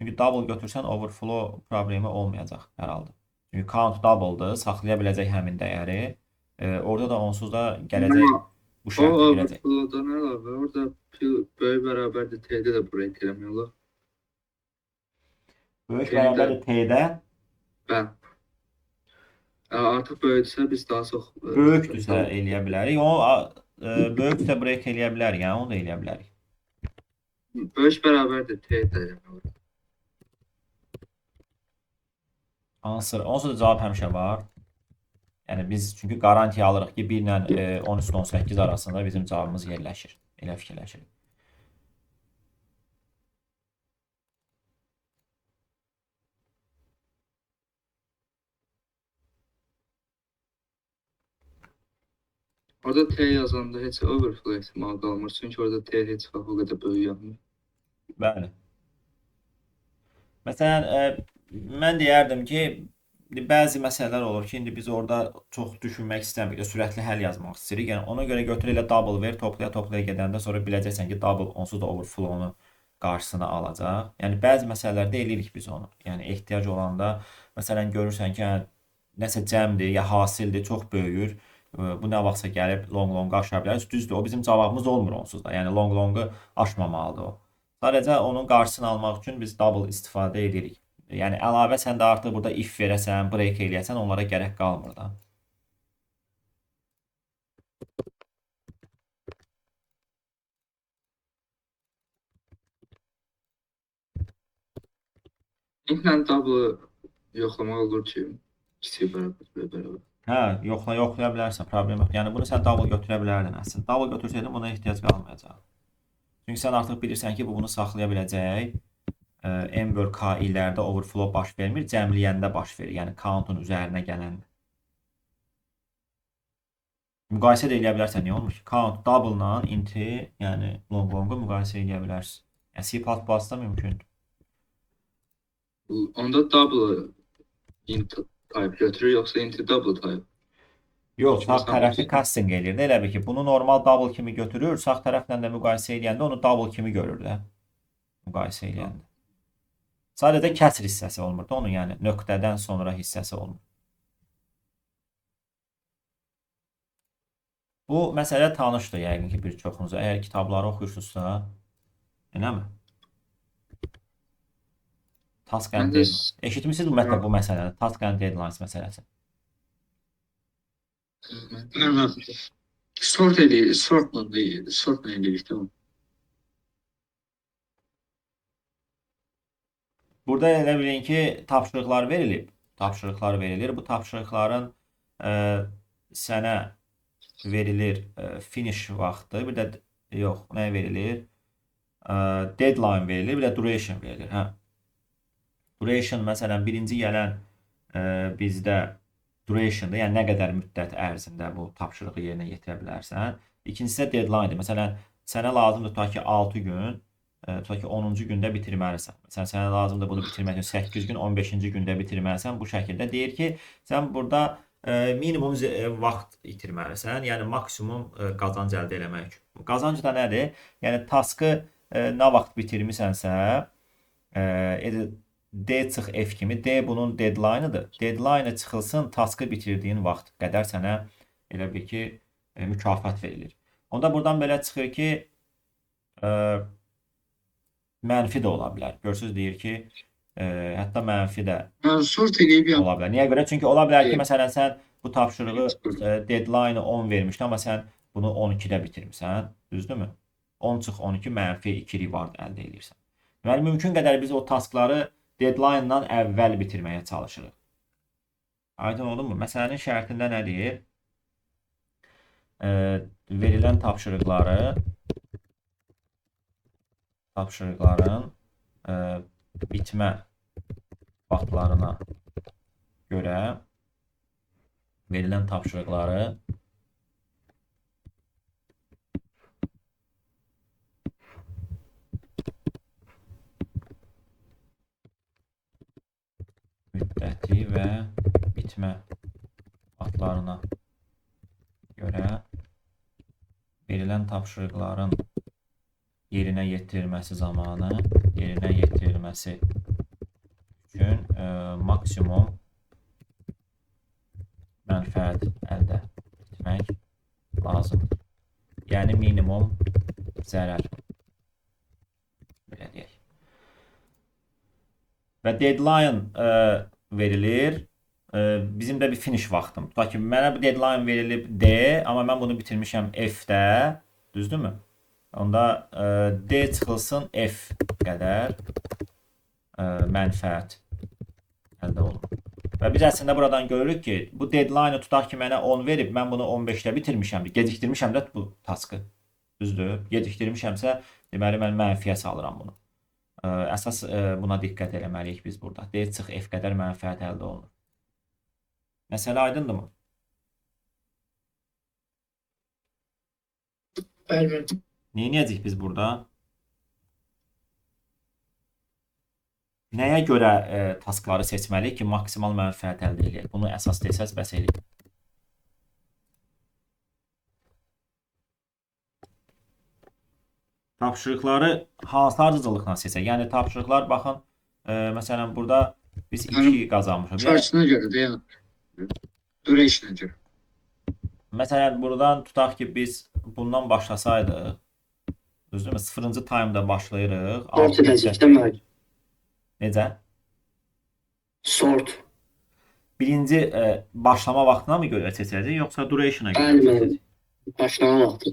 Çünki double götürsən overflow problemi olmayacaq hər halda. Çünki count double'dır, saxlaya biləcək həmin dəyəri. Orada da onsuz da gələcək bu O şərt girəcək. overflow'dan əlavə orada böyük bərabərdir T-də də break eləmək olar. Böyük T-də. bərabərdir T-də. Bəli. Artıq böyüdürsə biz daha çox Böyükdürsə eləyə bilərik. O böyüksə break eləyə bilərik. Yəni onu da eləyə bilərik. Böyük bərabərdir T də eləmək olar. Answer. Onsuz da cavab həmişə var. Yəni biz çünki qarantiya alırıq ki, 1 ilə 13-18 arasında bizim cavabımız yerləşir. Elə fikirləşirik. Orada T yazanda heç overflow ehtimalı qalmır. Çünki orada T heç vaxt o qədər böyük yanmır. Bəli. Məsələn, mən deyərdim ki, bəzi məsələlər olur ki, indi biz orada çox düşünmək istəmirik, sürətli həll yazmaq istəyirik. Yəni ona görə götür elə double ver, toplaya-toplaya gedəndə sonra biləcəksən ki, double onsuz da overflow-nu qarşısını alacaq. Yəni bəzi məsələlərdə eləyirik biz onu. Yəni ehtiyac olanda, məsələn görürsən ki, yəni, nəsə cəmdir ya hasildir, çox böyüyür. Bu nə vaxtsa gəlib long-longu aşa bilər. Düzdür, o bizim cavabımız olmur onsuz da. Yəni long-longu aşmamalıdır o. Sadəcə onun qarşısını almaq üçün biz double istifadə edirik. Yəni əlavə sən də artıq burada if verəsən, break eləyəsən, onlara gərək qalmır da. İntlə double yoxlamaq olur ki, kiçik bərabər, böyük bərabər. Hə, yoxlaya bilərsən, problem yoxdur. Yəni bunu sən double götürə bilərdin əslində. Double götürsəydin buna ehtiyac qalmayacaq. Çünki sən artıq bilirsən ki, bu bunu saxlaya biləcək. M böl K illərdə overflow baş vermir, cəmləyəndə baş verir. Yəni count-un üzərinə gələndə. Müqayisə də eləyə bilərsən, niyə olmur ki? Count double-la int-i, yəni long-longu müqayisə eləyə bilərsən. Yəni C++-da mümkündür. Onda double int type götürür, yoxsa int double type? Yox, sağ tərəfi casting eləyir də, elə bil ki, bunu normal double kimi götürür, sağ tərəflə də müqayisə eləyəndə onu double kimi görür də. Müqayisə eləyəndə. Sadəcə kəsr hissəsi olmur da onun, yəni nöqtədən sonra hissəsi olmur. Bu məsələ tanışdır yəqin ki, bir çoxunuza. Əgər kitabları oxuyursunuzsa, eləmi? Task and deadline. Eşitmişsiniz ümumiyyətlə bu məsələni, task and deadlines məsələsi. Sort eləyir, sortla deyil, sortla eləyirik də. Burada elə bilin ki, tapşırıqlar verilib. Tapşırıqlar verilir. Bu tapşırıqların sənə verilir finish vaxtı, bir də yox, nə verilir? Deadline verilir, bir də duration verilir. Hə. Duration məsələn birinci gələn bizdə durationdır, yəni nə qədər müddət ərzində bu tapşırığı yerinə yetirə bilərsən. İkincisi də deadline-dir. Məsələn, sənə lazımdır tutaq ki, 6 gün Tutaq ki, 10-cu gündə bitirməlisən. Məsələn, sənə lazımdır bunu bitirmək üçün 8 gün, 15-ci gündə bitirməlisən. Bu şəkildə deyir ki, sən burada minimum vaxt itirməlisən, yəni maksimum qazanc əldə eləmək üçün. Qazanc da nədir? Yəni taskı nə vaxt bitirmisənsə, D çıx F kimi, D bunun deadline-ıdır. Deadline-ı çıxılsın, taskı bitirdiyin vaxt qədər sənə elə bil ki, mükafat verilir. Onda buradan belə çıxır ki, mənfi də ola bilər. Görürsünüz, deyir ki, hətta mənfi də Sort eləyib ola bilər. Niyə görə? Çünki ola bilər ki, məsələn, sən bu tapşırığı deadline-ı 10 vermişdin, amma sən bunu 12-də bitirmisən. Düzdürmü? 10 çıx 12 mənfi 2 reward əldə edirsən. Deməli, mümkün qədər biz o taskları deadline-dan əvvəl bitirməyə çalışırıq. Aydın oldu mu? Məsələnin şərtində nə deyir? Verilən tapşırıqların bitmə vaxtlarına görə verilən tapşırıqları müddəti və bitmə vaxtlarına görə verilən tapşırıqların yerinə yetirilməsi zamanı, yerinə yetirilməsi üçün maksimum mənfəət əldə etmək lazımdır. Yəni minimum zərər. Belə deyək. Və deadline verilir. Bizim də bir finish vaxtım. Tutaq ki, mənə bu deadline verilib D, amma mən bunu bitirmişəm F-də. Düzdürmü? Onda D çıxılsın F qədər mənfəət əldə olunur. Və biz əslində buradan görürük ki, bu deadline-ı tutaq ki, mənə 10 verib, mən bunu 15-də bitirmişəm, gecikdirmişəm də bu taskı. Düzdür? Gecikdirmişəmsə, deməli, mən mənfiyə salıram bunu. Əsas buna diqqət eləməliyik biz burada. D çıx F qədər mənfəət əldə olunur. Məsələ aydındırmı? Bəli. Nə edəcəyik biz burada? Nəyə görə taskları seçməliyik ki, maksimal mənfəət əldə eləyək? Bunu əsas desəz bəs eləyək. Tapşırıqları hansı ardıcıllıqla seçək? Yəni tapşırıqlar, baxın, məsələn, burada biz 2 qazanmışıq. Charge-ına görə deyək. Duration-a görə. Məsələn, buradan tutaq ki, biz bundan başlasaydıq, düzdürmü? 0-cı time-da başlayırıq. Sort edəcək, demək. Necə? Sort. Birinci başlama vaxtına mı görə seçəcək, yoxsa duration-a görə seçəcək? Başlama vaxtı.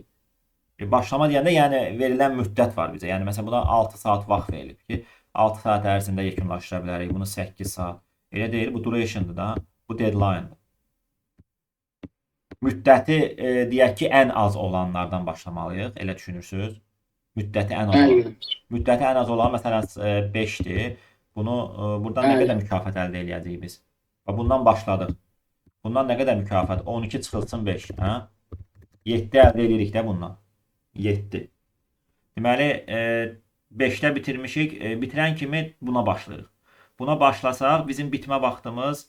Başlama deyəndə, yəni verilən müddət var bizə. Yəni məsələn, buna 6 saat vaxt verilib ki, 6 saat ərzində yekunlaşdıra bilərik. Bunu 8 saat. Elə deyil, bu duration-dır da, bu deadline-dır. Müddəti deyək ki, ən az olanlardan başlamalıyıq. Elə düşünürsünüz. Müddəti ən az olan. Müddəti ən az olan məsələn 5-dir. Bunu buradan nə qədər mükafat əldə eləyəcəyik biz? Bundan başladıq. Bundan nə qədər mükafat? 12 çıxılsın 5. Hə? 7 əldə edirik də bundan. 7. Deməli, 5-də bitirmişik. Bitirən kimi buna başlayırıq. Buna başlasaq, bizim bitmə vaxtımız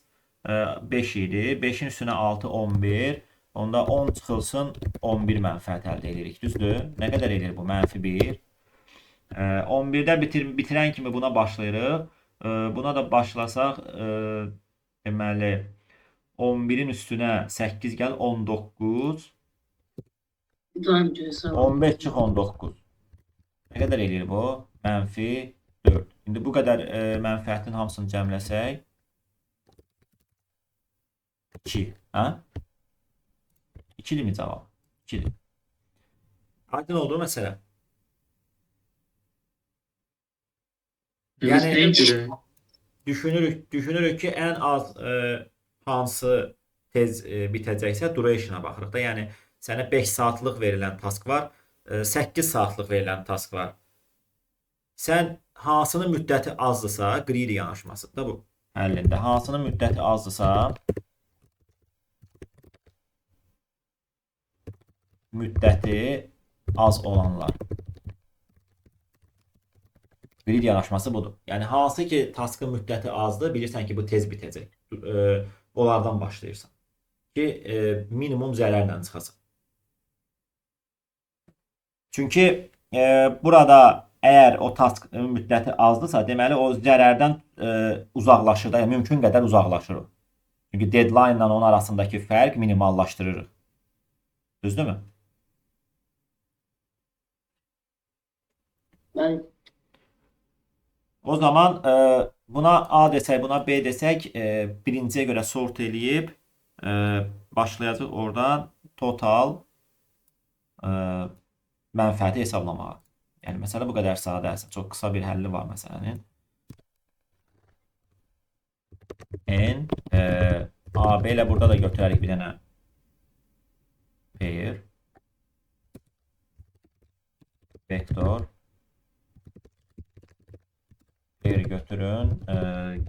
5 idi. 5-in üstünə 6, 11. Onda 10 çıxılsın 11 mənfəət əldə edirik. Düzdür? Nə qədər edir bu? Mənfi 1. 11-də bitirən kimi buna başlayırıq. Buna da başlasaq, deməli, 11-in üstünə 8 gəl, 19. 15 çıx 19. Nə qədər eləyir bu? Mənfi 4. İndi bu qədər mənfəətin hamısını cəmləsək 2. Hə? 2-dir mi cavab? 2-dir. Aydın oldu məsələ. Yəni düşünürük ki, ən az hansı tez bitəcəksə duration-a baxırıq da. Yəni sənə 5 saatlıq verilən task var, 8 saatlıq verilən task var. Sən hansının müddəti azdırsa, greedy yanaşmasıdır da bu həllində. Hansının müddəti azdırsa, müddəti az olanlar. Grid yanaşması budur. Yəni hansı ki taskın müddəti azdır, bilirsən ki bu tez bitəcək. Onlardan başlayırsan ki minimum zərərlə çıxasan. Çünki burada əgər o task müddəti azdırsa, deməli o zərərdən uzaqlaşır da, yəni mümkün qədər uzaqlaşır o. Çünki deadline ilə onun arasındakı fərq minimallaşdırırıq. Düzdürmü? Bəli. O zaman buna A desək, buna B desək, birinciyə görə sort eləyib başlayacaq oradan total mənfəəti hesablamağa. Yəni məsələ bu qədər sadə əslində. Çox qısa bir həlli var məsələnin. N, A, B ilə burada da götürərik bir dənə pair, vektor, pair götürün,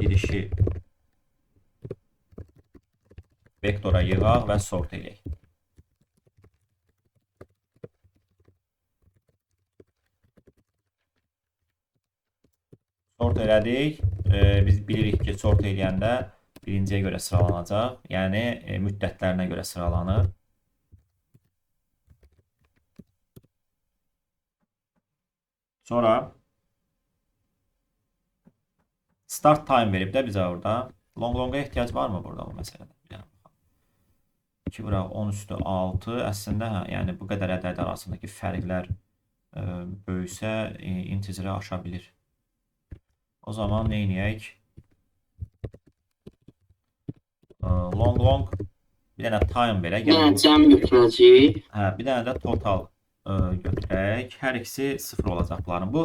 girişi vektora yığaq və sort eləyək. Sort elədik. Biz bilirik ki, sort eləyəndə birinciyə görə sıralanacaq. Yəni müddətlərinə görə sıralanır. Sonra start time verib də bizə orada. Long-longa ehtiyac varmı burada bu məsələdə? Bir dənə baxalım. 2 vuraq 10 üstü 6. Əslində, hə, yəni bu qədər ədəd arasındakı fərqlər böyüksə integerə aşa bilir. O zaman nə eləyək? Long-long bir dənə time verək. Bir dənə cəm götürəcəyik. Hə, bir dənə də total götürək. Hər ikisi 0 olacaq bunların. Bu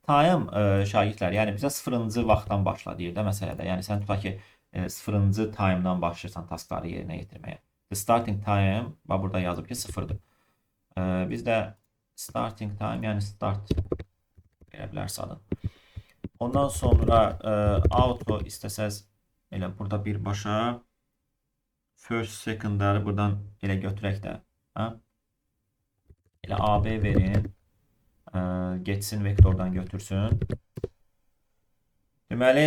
time şagirdlər, yəni bizə 0-cı vaxtdan başla deyir də məsələdə. Yəni sən tutaq ki, 0-cı time'dan başlayırsan taskları yerinə yetirməyə. The starting time, bax burada yazıb ki 0-dır. Biz də starting time, yəni start verə bilərsə adını. Ondan sonra auto istəsəz elə burada birbaşa first, secondları buradan elə götürək də. Hə? Elə AB verin. Getsin vektordan götürsün. Deməli,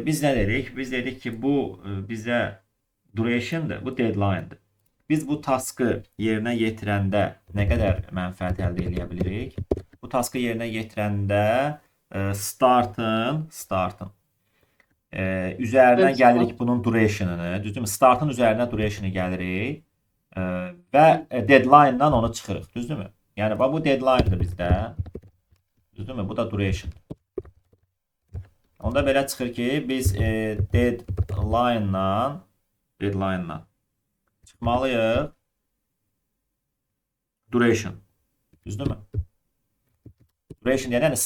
biz nə dedik? Biz dedik ki, bu bizə duration'dır, bu deadline'dır. Biz bu taskı yerinə yetirəndə nə qədər mənfəət əldə eləyə bilirik? Bu taskı yerinə yetirəndə startın üzərinə gəlirik bunun duration'ını, düzdürmü? Startın üzərinə duration'ı gəlirik və deadline'dan onu çıxırıq, düzdürmü? Yəni bax bu deadline'dır bizdə. Düzdürmü? Bu da duration. Onda belə çıxır ki, biz deadline'dan çıxmalıyıq duration. Düzdürmü? Duration yəni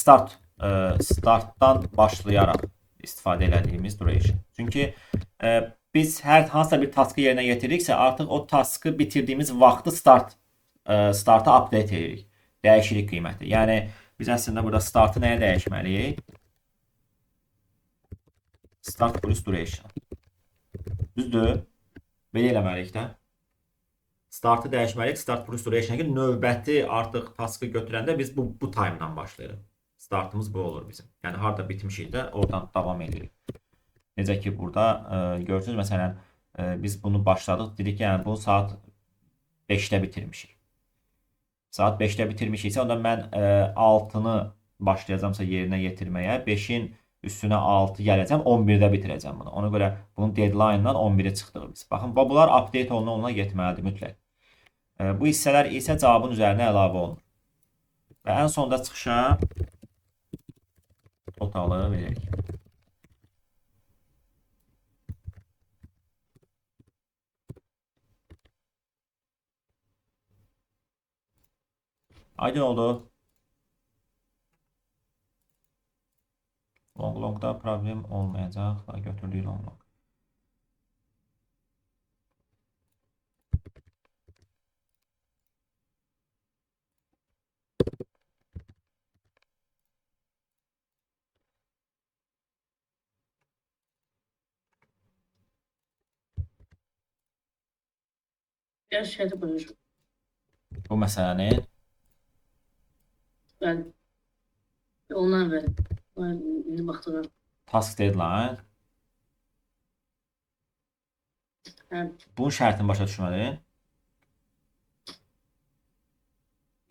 startdan başlayaraq istifadə elədiyimiz duration. Çünki biz hər hansısa bir taskı yerinə yetiriksə, artıq o taskı bitirdiyimiz vaxtı starta update edirik. Dəyişirik qiyməti. Yəni biz əslində burada startı nəyə dəyişməliyik? Start plus duration. Düzdür? Belə eləməliyik də. Startı dəyişməliyik. Start plus duration ki, növbəti artıq taskı götürəndə biz bu time'dan başlayırıq. Startımız bu olur bizim. Yəni harda bitmişik də oradan davam edirik. Necə ki burada görürsünüz, məsələn biz bunu başladıq. Dedik ki, yəni bunu saat 5-də bitirmişik. Saat 5-də bitirmişiksə, onda mən 6-nı başlayacamsa yerinə yetirməyə, 5-in üstünə 6 gələcəm, 11-də bitirəcəm bunu. Ona görə bunun deadline-dan 11-ə çıxdıq biz. Baxın, bunlar update oluna getməlidir mütləq. Bu hissələr isə cavabın üzərinə əlavə olunur. Və ən sonda çıxışa totalı veririk. Aydın oldu. Long-longda problem olmayacaq. Götürdük long-long. Biraz şeydə buyur. Bu məsələni Bəli. Ondan əvvəl. İndi baxdıram. Task deadline. Hə. Bunun şərtini başa düşmədin?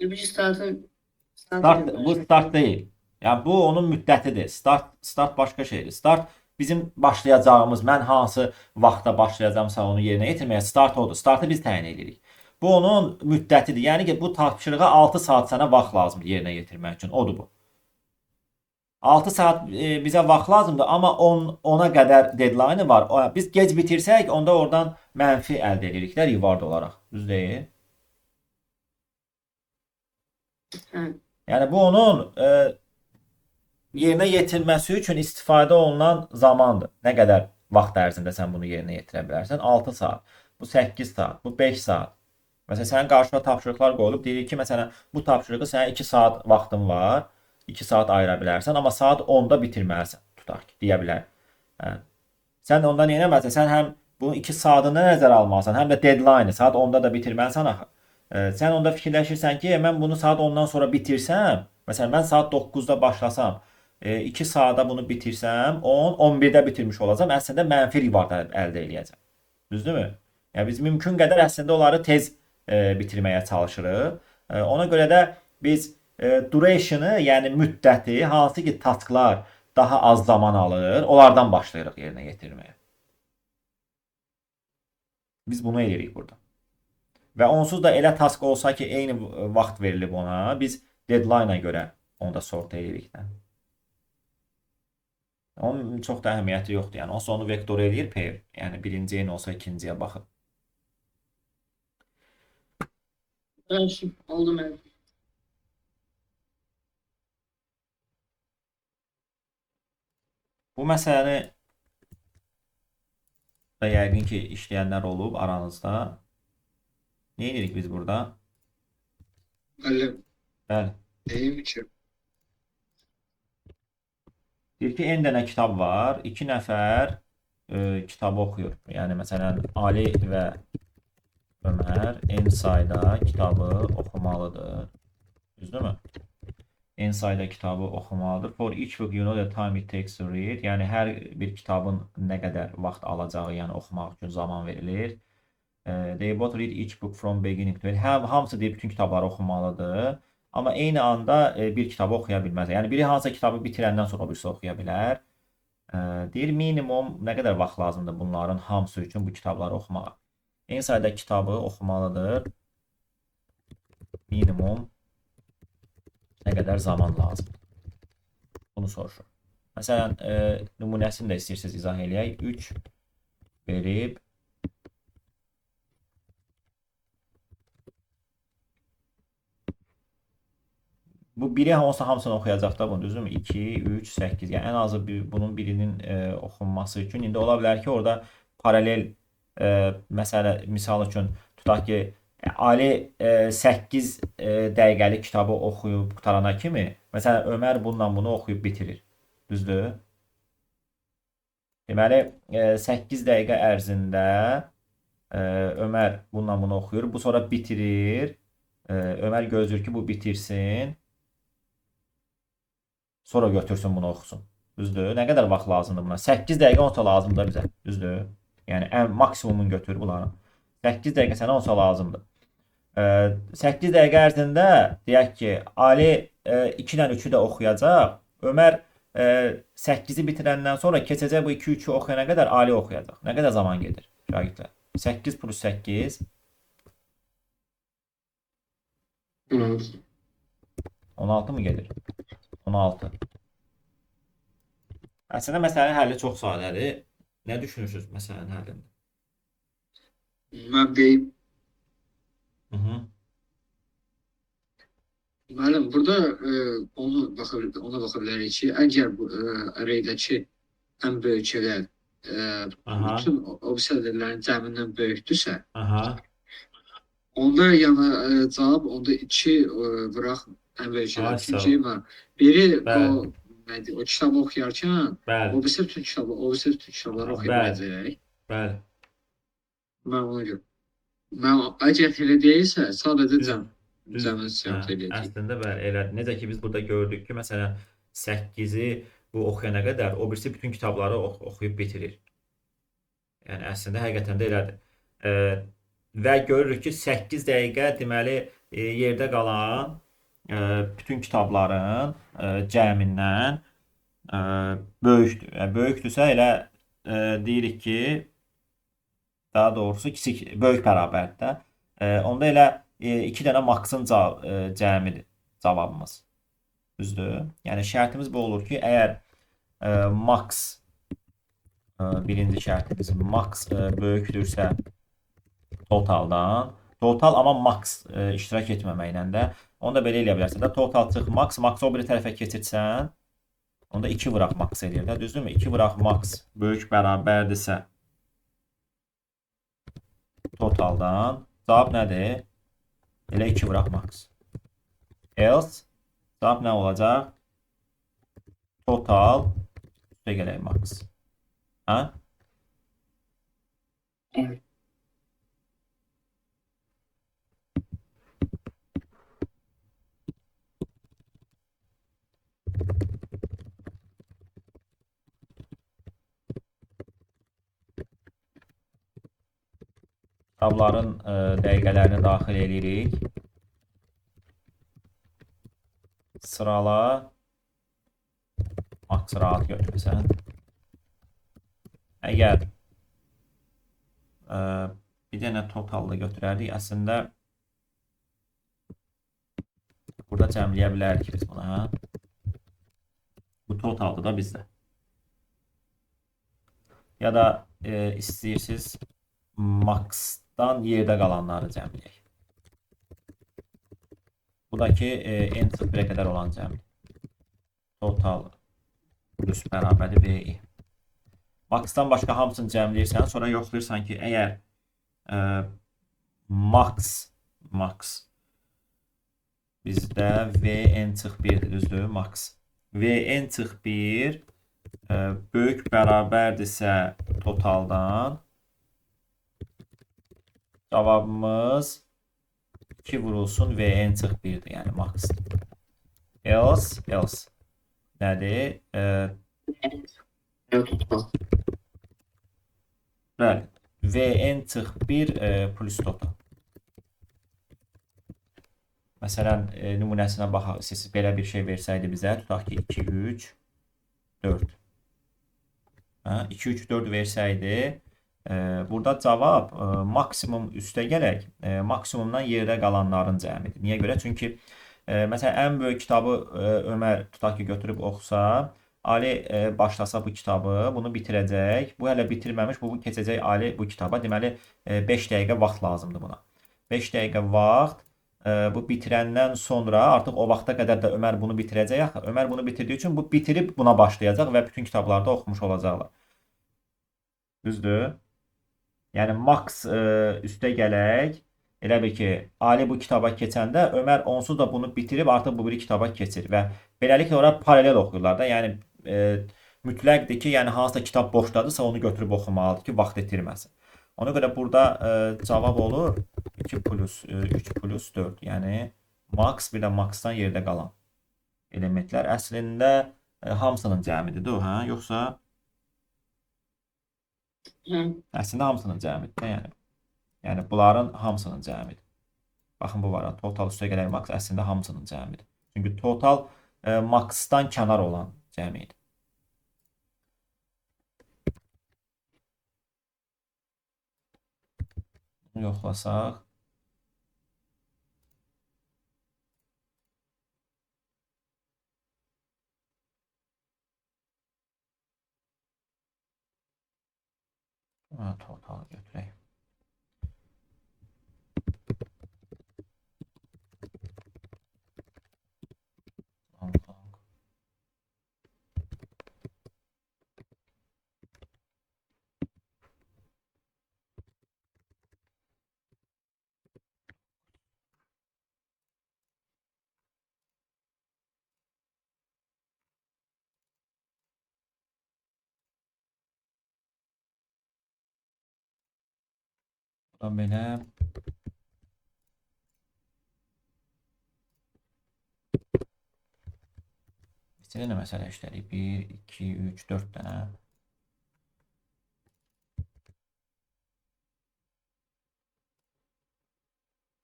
Bir startın Start, bu start deyil. Yəni bu onun müddətidir. Start başqa şeydir. Start bizim başlayacağımız, mən hansı vaxtda başlayacağamsa onu yerinə yetirməyə start odur. Startı biz təyin edirik. Bu onun müddətidir. Yəni ki, bu tapşırığa 6 saat sənə vaxt lazımdır yerinə yetirmək üçün. Odur bu. 6 saat bizə vaxt lazımdır, amma 10-a qədər deadline-ı var. Biz gec bitirsək, onda oradan mənfi əldə edirik də reward olaraq. Düz deyil? Hə. Yəni bu onun yerinə yetirməsi üçün istifadə olunan zamandır. Nə qədər vaxt ərzində sən bunu yerinə yetirə bilərsən? 6 saat, bu 8 saat, bu 5 saat. Məsələn, sənin qarşına tapşırıqlar qoyulub, deyir ki, məsələn, bu tapşırığı sənə 2 saat vaxtın var, 2 saat ayıra bilərsən, amma saat 10-da bitirməlisən, tutaq ki, deyə bilər. Hə. Sən onda nə etməlisən? Sən həm bunun 2 saatını nəzərə almalısan, həm də deadline-ı, saat 10-da da bitirməlisən axı. Sən onda fikirləşirsən ki, mən bunu saat 10-dan sonra bitirsəm, məsələn, mən saat 9-da başlasam, 2 saata bunu bitirsəm, 10, 11-də bitirmiş olacağam. Əslində mənfi reward əldə eləyəcəm. Düzdürmü? Yəni biz mümkün qədər əslində onları tez bitirməyə çalışırıq. Ona görə də biz duration-ı, yəni müddəti, hansı ki tasklar daha az zaman alır, onlardan başlayırıq yerinə yetirməyə. Biz bunu eləyirik burada. Və onsuz da elə task olsa ki, eyni vaxt verilib ona, biz deadline-a görə onu da sort eləyirik də. Onun çox da əhəmiyyəti yoxdur. Yəni onsuz onu vektor eləyir pair. Yəni birinci eyni olsa ikinciyə baxır. Oldu mənim. Bu məsələni də yəqin ki, işləyənlər olub aranızda. Nə edirik biz burada? Müəllim, Bəli. deyim ki, Deyir ki, n dənə kitab var. 2 nəfər kitabı oxuyur. Yəni, məsələn, Ali və Ömər n sayda kitabı oxumalıdır. Düzdürmü? N sayda kitabı oxumalıdır. For each book you know the time it takes to read. Yəni, hər bir kitabın nə qədər vaxt alacağı, yəni oxumaq üçün zaman verilir. They both read each book from beginning to end. Hamısı deyir, bütün kitabları oxumalıdır. Amma eyni anda bir kitabı oxuya bilməz. Yəni, biri hansısa kitabı bitirəndən sonra o birisi oxuya bilər. Deyir, minimum nə qədər vaxt lazımdır bunların hamısı üçün bu kitabları oxumağa? Eyni sayda kitabı oxumalıdır. Minimum nə qədər zaman lazımdır? Bunu soruşur. Məsələn, nümunəsini də istəyirsiniz izah eləyək. 3 verib bu biri olsa hamısını oxuyacaq da bunu, düzdürmü? 2, 3, 8. Yəni ən azı bunun birinin oxunması üçün. İndi ola bilər ki, orada paralel məsələ, misal üçün tutaq ki, Ali 8 dəqiqəlik kitabı oxuyub qurtarana kimi, məsələn, Ömər bununla bunu oxuyub bitirir. Düzdür? Deməli, 8 dəqiqə ərzində Ömər bununla bunu oxuyur. Bu sonra bitirir. Ömər gözləyir ki, bu bitirsin. Sonra götürsün bunu oxusun. Düzdür? Nə qədər vaxt lazımdır buna? 8 dəqiqə olsa lazımdır bizə. Düzdür? Yəni ən maksimumunu götür bunların. 8 dəqiqə sənə olsa lazımdır. 8 dəqiqə ərzində deyək ki, Ali 2 ilə 3-ü də oxuyacaq. Ömər 8-i bitirəndən sonra keçəcək bu 2-3-ü oxuyana qədər Ali oxuyacaq. Nə qədər zaman gedir şagirdlər? 8 plus 8 16 mı gedir? 16. Əslində məsələnin həlli çox sadədir. Nə düşünürsünüz məsələnin həllində? Mən deyim. Müəllim, burada ona baxa bilərik ki, əgər bu arraydəki ən böyük ədəd bütün o birisi ədədlərin cəmindən böyükdürsə, onda yəni cavab onda 2 vuraq ən böyük ədəd. Çünki biri o kitabı oxuyarkən, o birisi bütün kitabı, o birisi bütün kitabları oxuya biləcək. Bəli. Mən ona görə. Mən əgər elə deyilsə, sadəcə cəmin siyahı eləyəcək. Əslində bəli, elədir. Necə ki biz burada gördük ki, məsələn, 8-i bu oxuyana qədər o birisi bütün kitabları oxuyub bitirir. Yəni əslində həqiqətən də elədir. Və görürük ki, 8 dəqiqə deməli yerdə qalan bütün kitabların cəmindən böyükdür. Yəni, böyükdürsə elə deyirik ki, daha doğrusu kiçik, böyük bərabərdir də. Onda elə 2 dənə maksın cəmidir cavabımız. Düzdür? Yəni şərtimiz bu olur ki, əgər max birinci şərtimiz max böyükdürsə totaldan, total amma max iştirak etməməklə də, onu da belə eləyə bilərsən də, total çıx max, max o biri tərəfə keçirsən, onda 2 vıraq max eləyir də, düzdürmü? 2 vıraq max böyük bərabərdirsə totaldan, cavab nədir? Elə 2 vıraq max. Else, cavab nə olacaq? Total üstə gələk max. Hə? Evet. Kitabların dəqiqələrini daxil edirik. Sırala. Max rahat götürürsən. Əgər bir dənə totalda götürərdik, əslində burada cəmləyə bilərdik biz bunu. Hə? Bu totaldır da bizdə. Ya da istəyirsiniz maxdan yerdə qalanları cəmləyək. Bu da ki, n çıx 1-ə qədər olan cəmdir. Total plus bərabərdir VI. Maxdan başqa hamısını cəmləyirsən, sonra yoxlayırsan ki, əgər max bizdə VN çıx 1-dir, düzdür? Max. VN çıx 1 böyük bərabərdirsə totaldan, cavabımız 2 vurulsun VN çıx 1-dir, yəni max. Else, else. Nədir? Bəli. VN çıx 1 plus total. Məsələn, nümunəsinə baxaq. Siz belə bir şey versəydi bizə, tutaq ki, 2, 3, 4. Hə, 2, 3, 4 versəydi, burada cavab maksimum üstə gələk, maksimumdan yerdə qalanların cəmidir. Niyə görə? Çünki məsələn, ən böyük kitabı Ömər tutaq ki, götürüb oxusa, Ali başlasa bu kitabı, bunu bitirəcək. Bu hələ bitirməmiş, bu keçəcək Ali bu kitaba. Deməli, 5 dəqiqə vaxt lazımdır buna. 5 dəqiqə vaxt, bu bitirəndən sonra artıq o vaxta qədər də Ömər bunu bitirəcək. Axı, Ömər bunu bitirdiyi üçün bu bitirib buna başlayacaq və bütün kitablarda oxumuş olacaqlar. Düzdür? Yəni, max üstə gələk. Elə bil ki, Ali bu kitaba keçəndə Ömər onsuz da bunu bitirib artıq bu biri kitaba keçir və beləliklə ora paralel oxuyurlar da. Yəni, mütləqdir ki, yəni hansısa kitab boşdadırsa onu götürüb oxumalıdır ki, vaxt itirməsin. Ona görə burada cavab olur 2 plus 3 plus 4. Yəni, max bir də maxdan yerdə qalan elementlər əslində hamısının cəmidir, də o, hə? Yoxsa? Hə. Əslində hamısının cəmidir də, yəni. Yəni, bunların hamısının cəmidir. Baxın, bu var. Total üstə gələk max əslində hamısının cəmidir. Çünki total maxdan kənar olan cəmidir. Bunu yoxlasaq. Total götürək. Bu da belə. Neçə dənə məsələ işlədik? 1, 2, 3, 4 dənə.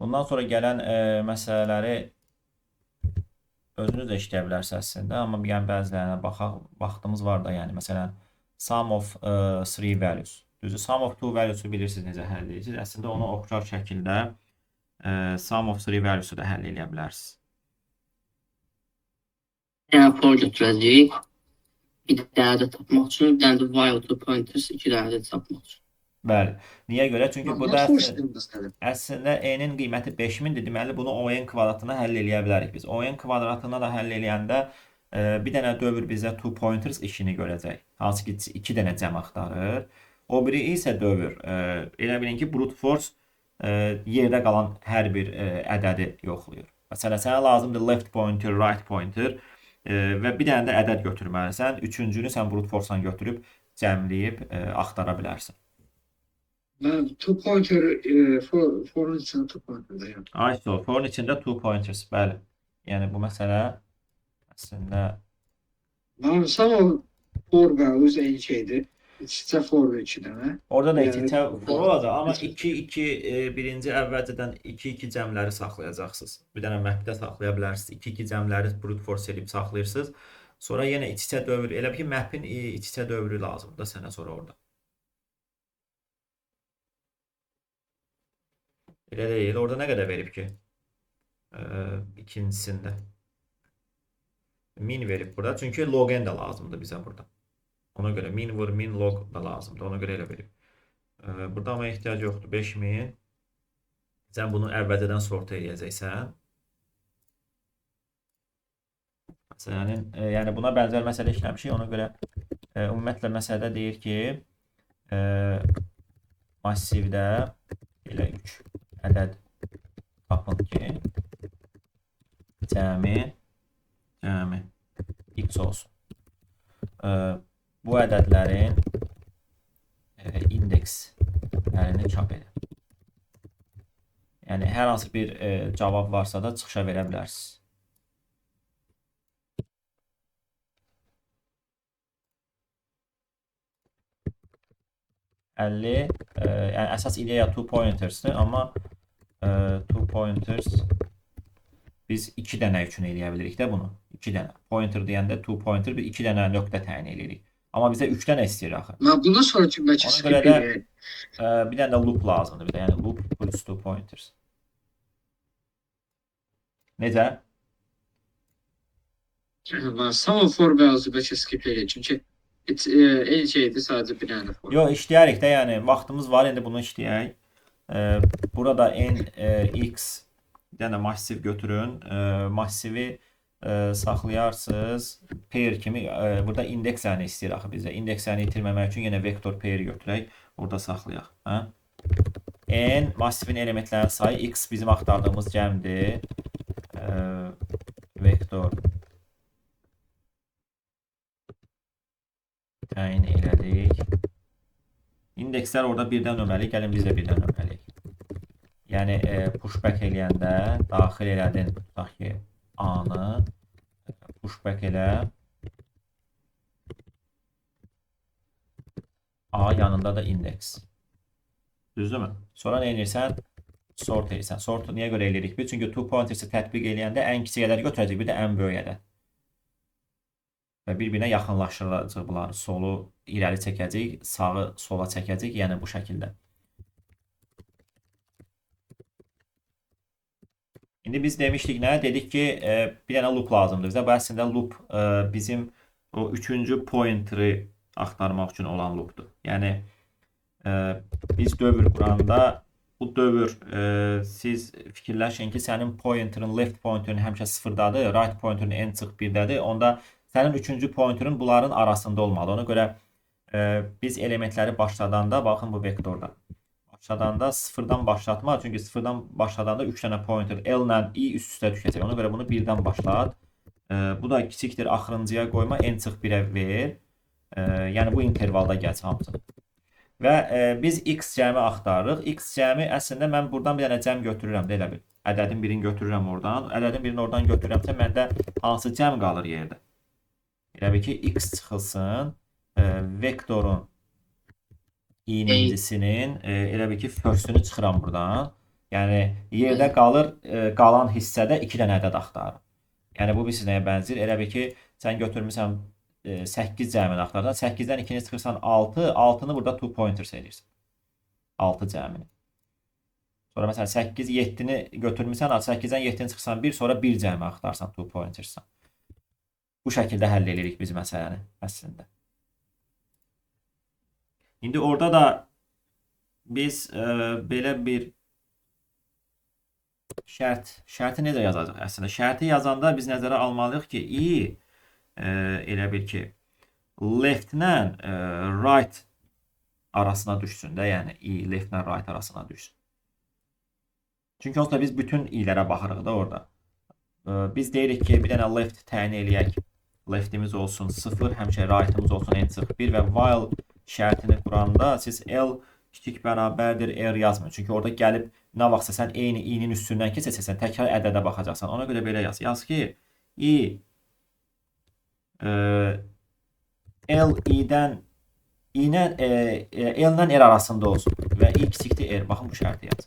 Bundan sonra gələn məsələləri özünüz də işləyə bilərsiniz əslində, amma yəni bəzilərinə baxaq, vaxtımız var da, yəni məsələn sum of three values. Düzdür, sum of two values-u bilirsiniz necə həll edirsiniz. Əslində ona oxşar şəkildə sum of three values-u da həll edə bilərsiniz. Yəni for götürəcəyik. Bir dənə də tapmaq üçün, bir dənə də while two pointers, iki dənə də tapmaq üçün. Bəli. Niyə görə? Çünki burada əslində n-in qiyməti 5000-dir. Deməli bunu ON kvadratına həll eləyə bilərik biz. ON kvadratına da həll eləyəndə bir dənə dövr bizə two pointers işini görəcək. Hansı ki 2 dənə cəm axtarır. O biri isə dövr. Elə bilin ki, brute force yerdə qalan hər bir ədədi yoxlayır. Məsələn, sənə lazımdır left pointer, right pointer və bir dənə də ədəd götürməlisən. Üçüncünü sən brute force-dan götürüb cəmləyib axtara bilərsən. Mən two pointer for'un içində two pointer da yəni. Ay, so, for'un içində two pointers, bəli. Yəni bu məsələ əslində Mənim sum of four values eyni şeydir. İç-içə for iki dənə. Orada da iç-içə for olacaq, amma 2 2 birinci əvvəlcədən 2 2 cəmləri saxlayacaqsınız. Bir dənə mapdə saxlaya bilərsiniz. 2 2 cəmləri brute force edib saxlayırsınız. Sonra yenə iç-içə dövr, elə bil ki, map'in iç-içə dövrü lazımdır da sənə sonra orada. Elə deyil. Orada nə qədər verib ki? İkincisində. Min verib burada. Çünki log n də lazımdır bizə burada. Ona görə min vur, min log da lazımdır. Ona görə elə verib. Burada amma ehtiyac yoxdur. 5000. Sən bunu əvvəlcədən sort eləyəcəksən. Məsələnin, yəni buna bənzər məsələ işləmişik. Ona görə ümumiyyətlə məsələdə deyir ki, massivdə elə 3 ədəd tapın ki, cəmi x olsun. Bu ədədlərin indekslərini çap edin. Yəni, hər hansı bir cavab varsa da çıxışa verə bilərsiniz. 50, yəni əsas ideya two pointers'dır, amma two pointers biz 2 dənə üçün eləyə bilirik də bunu. 2 dənə. Pointer deyəndə two pointer bir 2 dənə nöqtə təyin eləyirik. Amma bizə 3 dənə istəyir axı. Mən bundan sonraki bəlkə Ona skip görə də eləyək. Bir dənə də loop lazımdır bizə. Yəni loop plus two pointers. Necə? Mən sum of four values bəlkə skip eləyək. Çünki eyni şeydir, sadəcə bir dənə for. Yox, işləyərik də, yəni vaxtımız var, indi bunu işləyək. Burada n, x bir dənə massiv götürün. Massivi saxlayarsınız pair kimi. Burada indekslərini istəyir axı bizə. İndekslərini itirməmək üçün yenə vektor pair götürək. Orada saxlayaq. Hə? N massivin elementlərinin sayı, x bizim axtardığımız cəmdir. Vektor təyin elədik. İndekslər orada birdən nömrəli. Gəlin biz də birdən nömrəliyik. Yəni pushback eləyəndə daxil elədin, tutaq ki, A-nı pushback elə. A yanında da indeks. Düzdürmü? Sonra nə edirsən? Sort edirsən. Sortu niyə görə eləyirik biz? Çünki two pointers'i tətbiq eləyəndə ən kiçik ədəd götürəcək, bir də ən böyük ədəd. Və bir-birinə yaxınlaşdıracaq bunları. Solu irəli çəkəcək, sağı sola çəkəcək. Yəni bu şəkildə. İndi biz demişdik nə? Dedik ki, bir dənə loop lazımdır bizə. Bu əslində loop bizim o üçüncü pointer'i axtarmaq üçün olan loopdur. Yəni biz dövr quranda bu dövr siz fikirləşin ki, sənin pointer'ın left pointer'ın həmişə sıfırdadır, right pointer'ın n çıx birdədir. Onda sənin üçüncü pointer'ın bunların arasında olmalı. Ona görə biz elementləri başladanda, baxın bu vektorda. Başladanda sıfırdan başlatma. Çünki sıfırdan başladanda 3 dənə pointer L ilə I üst-üstə düşəcək. Ona görə bunu birdən başlat. Bu da kiçikdir, axırıncıya qoyma, n çıx 1-ə ver. Yəni bu intervalda gəlsin hamısını. Və biz x cəmi axtarırıq. X cəmi əslində mən buradan bir dənə cəm götürürəm də elə bil. Ədədin birini götürürəm oradan. Ədədin birini oradan götürürəmsə məndə hansı cəm qalır yerdə? Elə bil ki, x çıxılsın vektorun i-nincisinin, elə bil ki, first-ünü çıxıram buradan. Yəni yerdə qalır, qalan hissədə 2 dənə ədəd axtarır. Yəni bu bir nəyə bənzəyir? Elə bil ki, sən götürmüsən 8 cəmini axtarırsan. 8-dən 2-ni çıxırsan 6, 6-nı burada 2 pointers edirsən. 6 cəmini. Sonra məsələn 8, 7-ni götürmüsən, 8-dən 7-ni çıxırsan 1, sonra 1 cəmi axtarsan 2 pointers'dan. Bu şəkildə həll edirik biz məsələni əslində. İndi orada da biz belə bir şərti necə yazacaq əslində? Şərti yazanda biz nəzərə almalıyıq ki, i elə bil ki, left-lə right arasına düşsün də, yəni i left-lə right arasına düşsün. Çünki onsuz da biz bütün i-lərə baxırıq da orada. Biz deyirik ki, bir dənə left təyin eləyək. Leftimiz olsun 0, həmişə right'ımız olsun n çıx 1 və while şərtini quranda siz L kiçik bərabərdir R yazmayın. Çünki orada gəlib nə vaxtsa sən eyni i-nin üstündən keçəcəksən, təkrar ədədə baxacaqsan. Ona görə belə yaz. Yaz ki, i L i-dən i-lə L-lə R arasında olsun və i kiçikdir R. Baxın bu şərti yaz.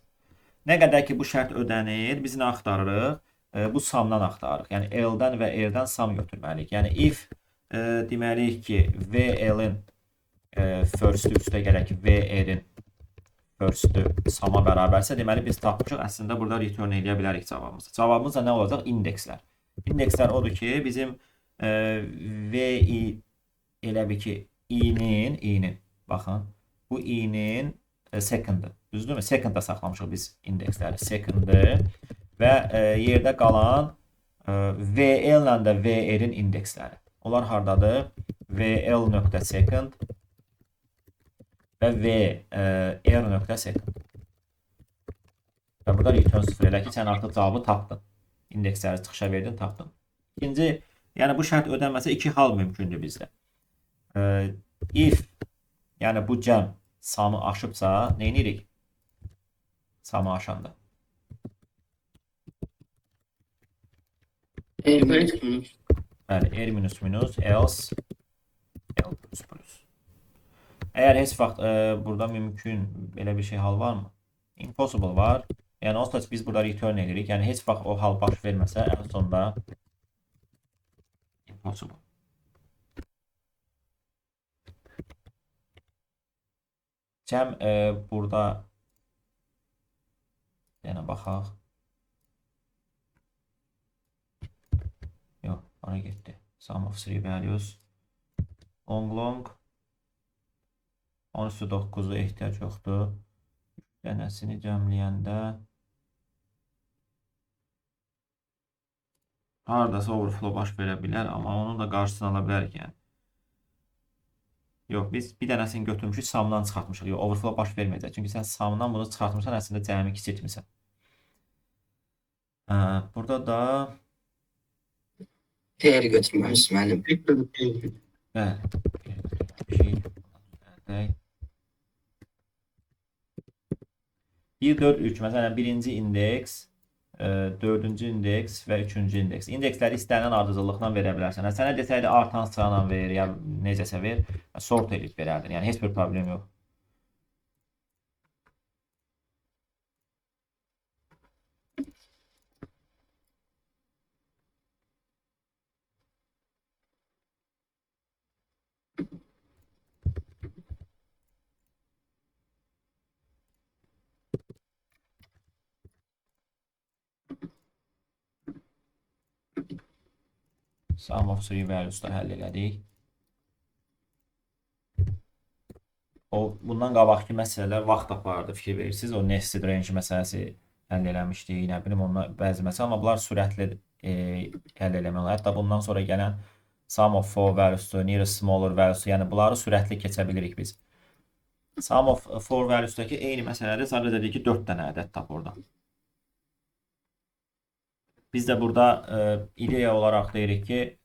Nə qədər ki bu şərt ödənir, biz nə axtarırıq? Bu sumdan axtarırıq. Yəni L-dən və R-dən sum götürməliyik. Yəni if deməliyik ki, VL-in first-ü üstə gələk VR-in first-ü sum-a bərabərsə, deməli biz tapmışıq. Əslində burada return eləyə bilərik cavabımızı. Cavabımız da nə olacaq? İndekslər. İndekslər odur ki, bizim VI elə bir ki, i-nin, baxın, bu i-nin second-ı. Düzdürmü? Second-da saxlamışıq biz indeksləri. Second-ı və yerdə qalan VL ilə də VR-in indeksləri. Onlar hardadır? VL.second və VR.second. Və burada return 0 elə ki, sən artıq cavabı tapdın. İndeksləri çıxışa verdin, tapdın. İkinci, yəni bu şərt ödənməsə iki hal mümkündür bizdə. If, yəni bu cəm sum'ı aşıbsa, nə edirik? Sum'ı aşanda. R minus minus. Bəli, R minus minus, else L plus plus. Əgər heç vaxt burada mümkün belə bir şey hal varmı? Impossible var. Yəni onsuz da biz burada return edirik. Yəni heç vaxt o hal baş verməsə ən sonda impossible. Cəm burada yenə baxaq. Yox, ora getdi. Sum of three values. Long long. 13-9-a ehtiyac yoxdur. 3 dənəsini cəmləyəndə hardasa overflow baş verə bilər, amma onun da qarşısını ala bilərik yəni. Yox, biz bir dənəsini götürmüşük, sumdan çıxartmışıq. Yox, overflow baş verməyəcək. Çünki sən sumdan bunu çıxartmışsan, əslində cəmi kiçiltmisən. Burada da Pair götürməmişsiniz müəllim. Bəli. 1, 4, 3. Məsələn, birinci indeks, dördüncü indeks və üçüncü indeks. İndeksləri istənilən ardıcıllıqla verə bilərsən. Sənə desəydi artan sırayla ver, ya necəsə ver, sort edib verərdin. Yəni, heç bir problem yox. Sum of three values da həll elədik. O, bundan qabaqki məsələlər vaxt aparırdı, fikir verirsiniz. O nested range məsələsi həll eləmişdik, nə bilim, onunla bəzi məsələ, amma bunlar sürətli həll eləmək olar. Hətta bundan sonra gələn sum of four values, nearest smaller values, yəni bunları sürətli keçə bilirik biz. Sum of four values-dakı eyni məsələdir, sadəcə deyir ki, 4 dənə ədəd tap oradan. Biz də burada ideya olaraq deyirik ki,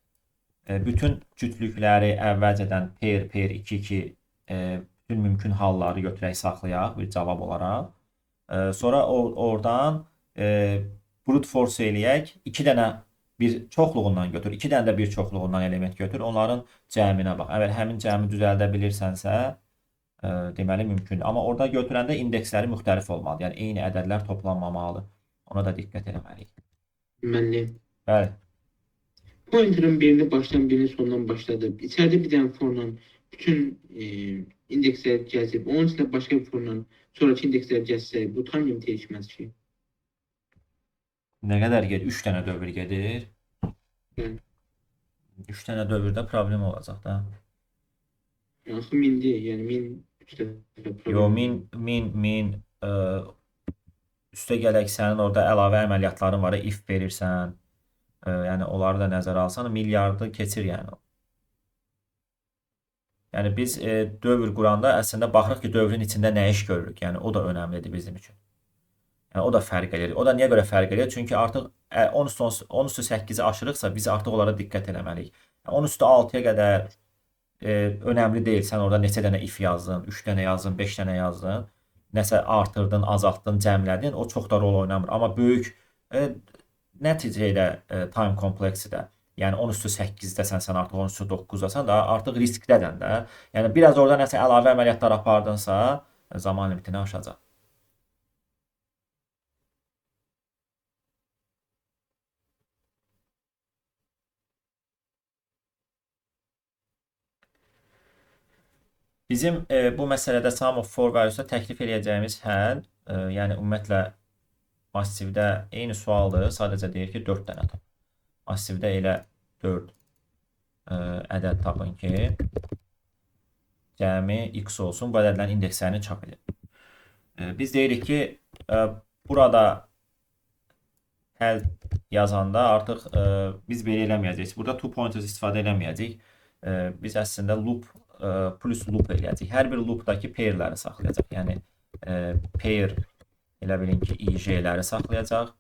bütün cütlükləri əvvəlcədən pair, pair, 2, 2, bütün mümkün halları götürək, saxlayaq bir cavab olaraq. Sonra oradan brute force eləyək, 2 dənə Bir çoxluğundan götür, 2 dənə də bir çoxluğundan element götür, onların cəminə bax. Əgər həmin cəmi düzəldə bilirsənsə, deməli mümkündür. Amma orada götürəndə indeksləri müxtəlif olmalıdır. Yəni eyni ədədlər toplanmamalıdır. Ona da diqqət eləməliyik. Müəllim. Bəli. Pointer'ın birini başdan birini sondan başladıb. İçəridə bir dənə forla bütün indeksləri gəzib, onun içində başqa bir forla sonraki indeksləri gəzsək, bu time limit yetişməz ki. Nə qədər gedir? 3 dənə dövr gedir. Bəli. 3 dənə dövrdə problem olacaq da. Yəni axı 1000-dir, yəni 1000 3 dəfə problem. Yo, 1000 1000 1000 üstə gələk sənin orada əlavə əməliyyatların var, if verirsən. Yəni onları da nəzərə alsan milyardı keçir yəni. Yəni biz dövr quranda əslində baxırıq ki, dövrün içində nə iş görürük. Yəni o da önəmlidir bizim üçün. Yəni o da fərq eləyir. O da niyə görə fərq eləyir? Çünki artıq 10 üstü 8-i aşırıqsa biz artıq onlara diqqət eləməliyik. Yəni, 10 üstü 6-ya qədər önəmli deyil. Sən orada neçə dənə if yazdın, 3 dənə yazdın, 5 dənə yazdın, nəsə artırdın, azaltdın, cəmlədin, o çox da rol oynamır. Amma böyük nəticə ilə time kompleksi də, yəni 10 üstü 8-dəsən, sən artıq 10 üstü 9-dasan da artıq riskdədən də. Yəni biraz orada nəsə əlavə əməliyyatlar apardınsa, zaman limitini aşacaq. Bizim bu məsələdə sum of four values-da təklif eləyəcəyimiz həll, yəni ümumiyyətlə massivdə eyni sualdır, sadəcə deyir ki, 4 dənə tap. Massivdə elə 4 ədəd tapın ki, cəmi x olsun, bu ədədlərin indekslərini çap edin. Biz deyirik ki, burada həll yazanda artıq biz belə eləməyəcəyik. Burada two pointers istifadə eləməyəcəyik. Biz əslində loop plus loop eləyəcəyik. Hər bir loopdakı pairləri saxlayacaq. Yəni pair elə bilin ki, IJ-ləri saxlayacaq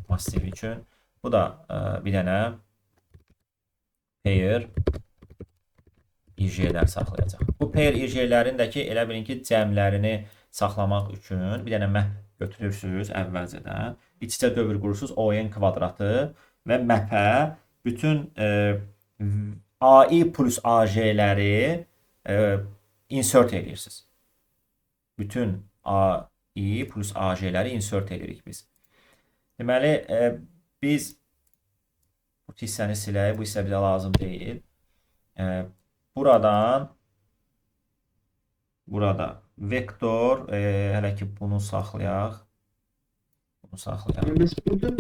massiv üçün. Bu da bir dənə pair IJ-lər saxlayacaq. Bu pair IJ-lərin də ki, elə bilin ki, cəmlərini saxlamaq üçün bir dənə map götürürsünüz əvvəlcədən. İç-içə dövr qurursunuz ON kvadratı və mapə bütün AI plus AJ-ləri insert edirsiniz. Bütün AI plus AJ-ləri insert edirik biz. Deməli, biz bu hissəni silək, bu hissə bizə lazım deyil. Buradan burada vektor, hələ ki bunu saxlayaq. Bunu saxlayaq. Yəni bəs burada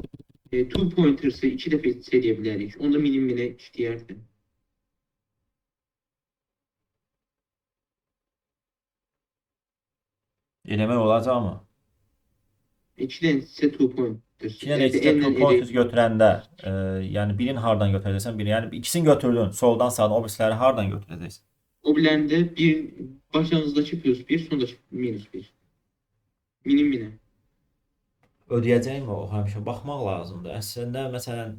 two pointers'ı 2 dəfə iç eləyə bilərik. Onda minim-minə işləyərdi. Eləmək olacaqmı? 2 dənə isə two pointers. 2 dənə isə two pointers götürəndə, yəni birini hardan götürəcəksən, birini, yəni ikisini götürdün, soldan sağdan, o birisləri hardan götürəcəksən? O bilərində bir başlanğıcdakı plus 1, sondakı minus 1. Minim-minə. Ödəyəcəkmi o həmişə? Baxmaq lazımdır. Əslində, məsələn,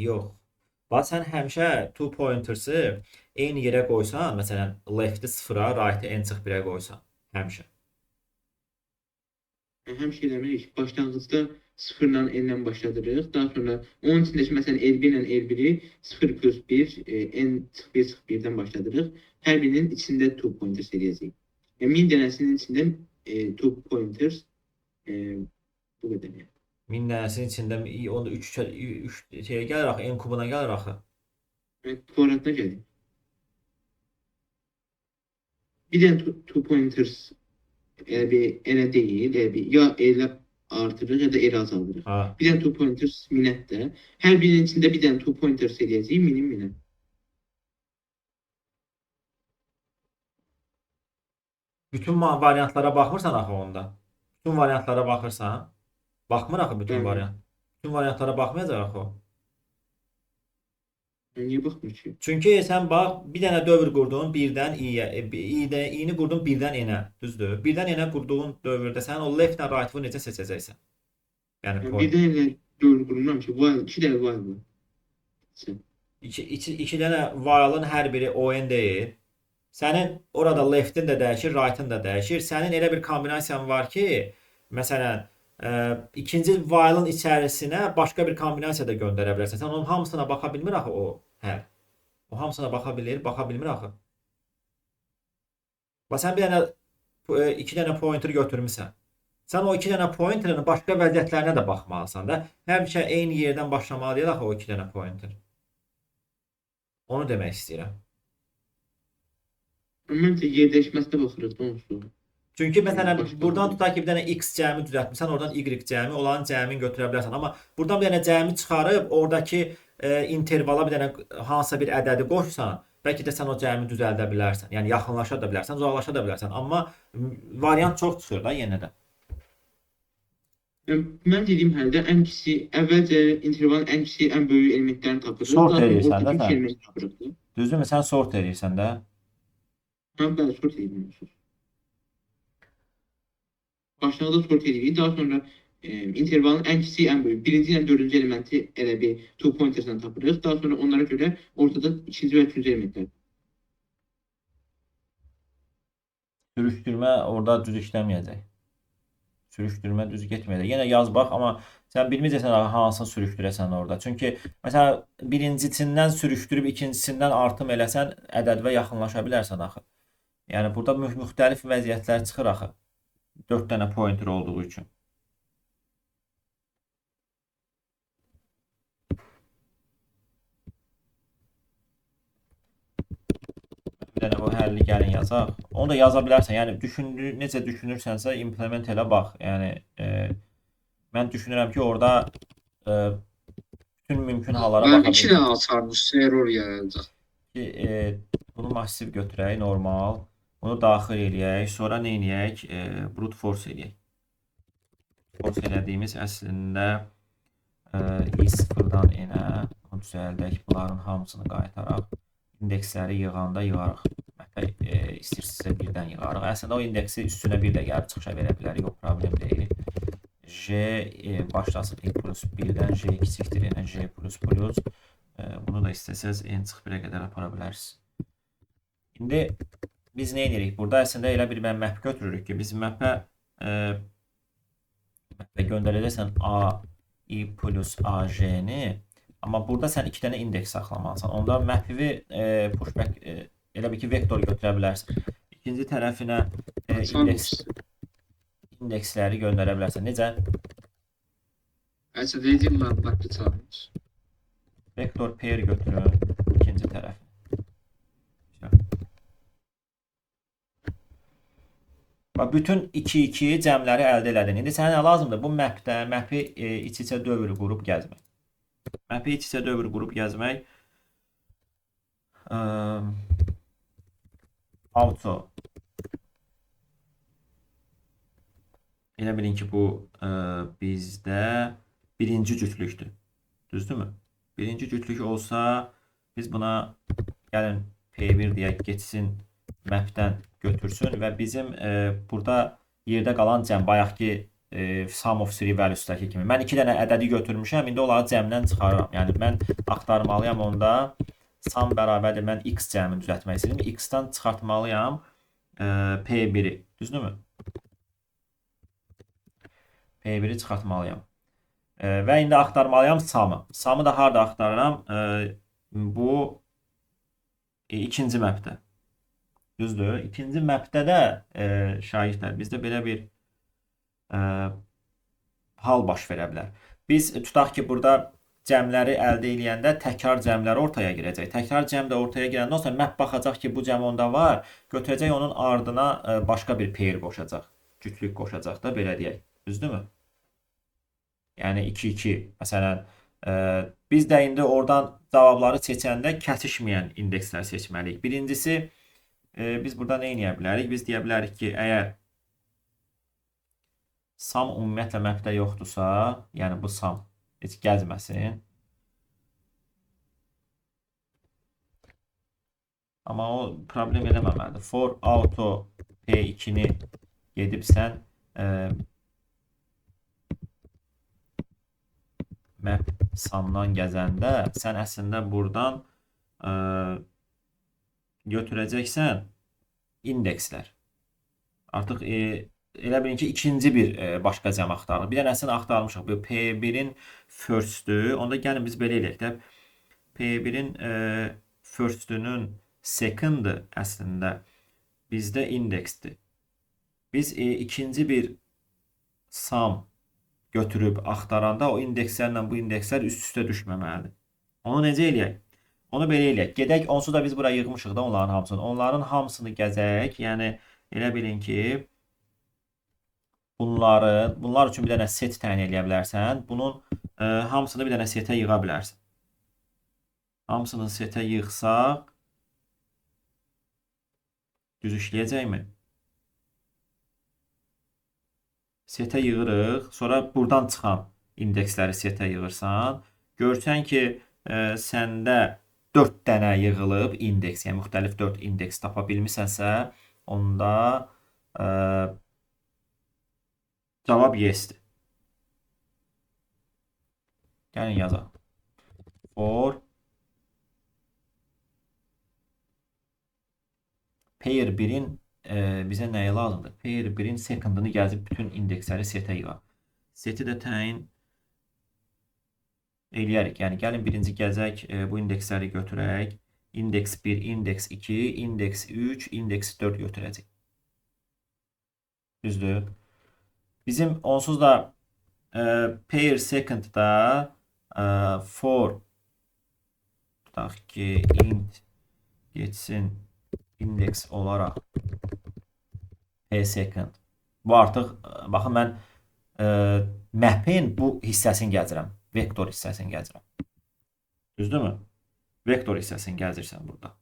yox. Bax, sən həmişə two pointers'ı eyni yerə qoysan, məsələn, left-i 0-a, right-i n çıx 1-ə qoysan, həmişə. Həmişə eləmirik. Başlanğıcda 0 ilə n-lə başladırıq. Daha sonra onun içindəki, məsələn, L1 ilə L1-i 0 plus 1, n çıx 1 çıx 1-dən başladırıq. Hər birinin içində two pointers eləyəcəyik. Yəni, 1000 dənəsinin içində two pointers bu qədər. Yəni. 1000 dənəsinin içində onda 3 şeyə gəlir axı, n kubuna gəlir axı. Evet, kvadratına gəlir. Bir dənə two pointers elə bir elə deyil, elə bir ya elə artırırıq ya da elə azaldırıq. Ha. Bir dənə two pointers minətdə. Hər birinin içində bir dənə two pointers eləyəcəyik, minin minə. Bütün variantlara baxmırsan axı onda. Bütün variantlara baxırsan. Baxmır axı bütün Bəli. variant. Bütün variantlara baxmayacaq axı o. Niyə baxmır ki? Çünki sən bax, bir dənə dövr qurdun birdən i-yə, i-ni qurdun birdən n-ə, düzdür? Birdən n-ə qurduğun dövrdə sən o left-lə right-ı necə seçəcəksən? Yəni Yəni, point. birdən elə dövr qurmuram ki, while, 2 dənə while var. Sən. İki dənə while-ın hər biri ON deyil. Sənin orada left-in də dəyişir, right-ın da dəyişir. Sənin elə bir kombinasiyan var ki, məsələn, İkinci while-ın içərisinə başqa bir kombinasiya da göndərə bilərsən. Sən onun hamısına baxa bilmir axı o həll. O hamısına baxa bilir, baxa bilmir axı. Bax sən bir dənə iki dənə pointer götürmüsən. Sən o iki dənə pointerin başqa vəziyyətlərinə də baxmalısan da. Həmişə eyni yerdən başlamalı deyil axı o iki dənə pointer. Onu demək istəyirəm. Məncə yerləşməsinə baxırıq da onsuz. Çünki məsələn buradan tutaq ki, bir dənə x cəmi düzəltmisən, oradan y cəmi, onların cəmini götürə bilərsən. Amma buradan bir dənə cəmi çıxarıb oradakı intervala bir dənə hansısa bir ədədi qoşsan, bəlkə də sən o cəmi düzəldə bilərsən. Yəni yaxınlaşa da bilərsən, uzaqlaşa da bilərsən. Amma variant çox çıxır da yenə də. Mən dediyim həldə ən kiçik, əvvəlcə intervalın ən kiçik, ən böyük elementlərini tapırıq. Sort eləyirsən də sən. Düzdürmü? Sən sort eləyirsən də. Hə, bəli, sort eləyirəm. Başlanğıcda sort edirik. Daha sonra intervalın ən kiçik, ən böyük, birinci ilə dördüncü elementi elə bir two pointers'dan tapırıq. Daha sonra onlara görə ortada ikinci və üçüncü elementlər. Sürüşdürmə orada düz işləməyəcək. Sürüşdürmə düz getməyəcək. Yenə yaz bax, amma sən bilməyəcəksən hansını sürüşdürəsən orada. Çünki məsələn birincisindən sürüşdürüb ikincisindən artım eləsən ədədvə yaxınlaşa bilərsən axı. Yəni burada müxtəlif vəziyyətlər çıxır axı. 4 dənə pointer olduğu üçün. Bir dənə bu həlli gəlin yazaq. Onu da yaza bilərsən. Yəni necə düşünürsənsə implement elə bax. Yəni mən düşünürəm ki, orada bütün mümkün hallara baxa bilərsən. 2 dənə açarmış, error yaradacaq. Bunu massiv götürək, normal. Bunu daxil eləyək. Sonra nə eləyək? Brute force eləyək. Force elədiyimiz əslində i sıfırdan n-ə onu düzəldək. Bunların hamısını qaytaraq. İndeksləri yığanda yığarıq. Hətta istəyirsinizsə birdən yığarıq. Əslində o indeksi üstünə bir də gəlib çıxışa verə bilərik. O problem deyil. J başlasın i plus 1-dən J kiçikdir n-ə J plus plus. Bunu da istəsəz n çıx 1-ə qədər apara bilərsiniz. İndi biz nə edirik? Burada əslində elə bir map götürürük ki, biz mapə göndərəcəksən A, I plus A, J-ni. Amma burada sən iki dənə indeks saxlamalısan. Onda map-i pushback elə bir ki, vektor götürə bilərsən. İkinci tərəfinə indeksləri göndərə bilərsən. Necə? Əslində dediyim mən map-i çağırmış. Vektor pair götürün ikinci tərəfinə. Bax, bütün 2-2 cəmləri əldə elədin. İndi sənə nə lazımdır? Bu mapdə mapi iç-içə dövr qurub gəzmək. Mapi iç-içə dövr qurub gəzmək. Auto. Elə bilin ki, bu bizdə birinci cütlükdür. Düzdürmü? Birinci cütlük olsa, biz buna gəlin P1 deyək, getsin mapdən götürsün və bizim burada yerdə qalan cəm, bayaqki sum of three values-dakı kimi. Mən 2 dənə ədədi götürmüşəm, indi onları cəmdən çıxarıram. Yəni mən axtarmalıyam onda sum bərabərdir, mən x cəmini düzəltmək istəyirəm. X-dan çıxartmalıyam P1-i. Düzdürmü? P1-i çıxartmalıyam. Və indi axtarmalıyam sum-ı. Sum-ı da harada axtarıram? Bu ikinci mapdə. Düzdür? İkinci mapdə də şagirdlər, bizdə belə bir hal baş verə bilər. Biz tutaq ki, burada cəmləri əldə eləyəndə təkrar cəmlər ortaya girəcək. Təkrar cəm də ortaya girəndən sonra map baxacaq ki, bu cəm onda var, götürəcək onun ardına başqa bir pair qoşacaq. Cütlük qoşacaq da, belə deyək. Düzdürmü? Yəni 2-2 məsələn, biz də indi oradan cavabları seçəndə kəsişməyən indekslər seçməliyik. Birincisi, biz burada nə edə bilərik? Biz deyə bilərik ki, əgər sum ümumiyyətlə mapdə yoxdursa, yəni bu sum heç gəzməsin. Amma o problem eləməməlidir. For auto P2-ni gedib sən map sumdan gəzəndə sən əslində buradan götürəcəksən indekslər. Artıq Elə bilin ki, ikinci bir başqa cəm axtarırıq. Bir dənəsini axtarmışıq. Bu P1-in first-ü. Onda gəlin biz belə eləyək də. P1-in first-ünün second-ı əslində bizdə indeksdir. Biz ikinci bir sum götürüb axtaranda o indekslərlə bu indekslər üst-üstə düşməməlidir. Onu necə eləyək? Onu belə eləyək. Gedək, onsuz da biz bura yığmışıq da onların hamısını. Onların hamısını gəzək. Yəni elə bilin ki, bunlar üçün bir dənə set təyin eləyə bilərsən. Bunun hamısını bir dənə setə yığa bilərsən. Hamısını setə yığsaq düz işləyəcəkmi? Setə yığırıq. Sonra buradan çıxan indeksləri setə yığırsan. Görsən ki, səndə 4 dənə yığılıb indeks, yəni müxtəlif 4 indeks tapa bilmisənsə, onda cavab yes-dir. Gəlin yazaq. For pair 1-in bizə nəyə lazımdır? Pair 1-in second-ını gəzib bütün indeksləri setə yığaq. Seti də təyin eləyərik. Yəni gəlin birinci gəzək, bu indeksləri götürək. İndeks 1, indeks 2, indeks 3, indeks 4 götürəcək. Düzdür? Bizim onsuz da pair second-da for tutaq ki, int geçsin indeks olaraq p second. Bu artıq, baxın mən map'in bu hissəsini gəzirəm. Vektor hissəsini gəzirəm. Düzdürmü? Vektor hissəsini gəzirsən burada.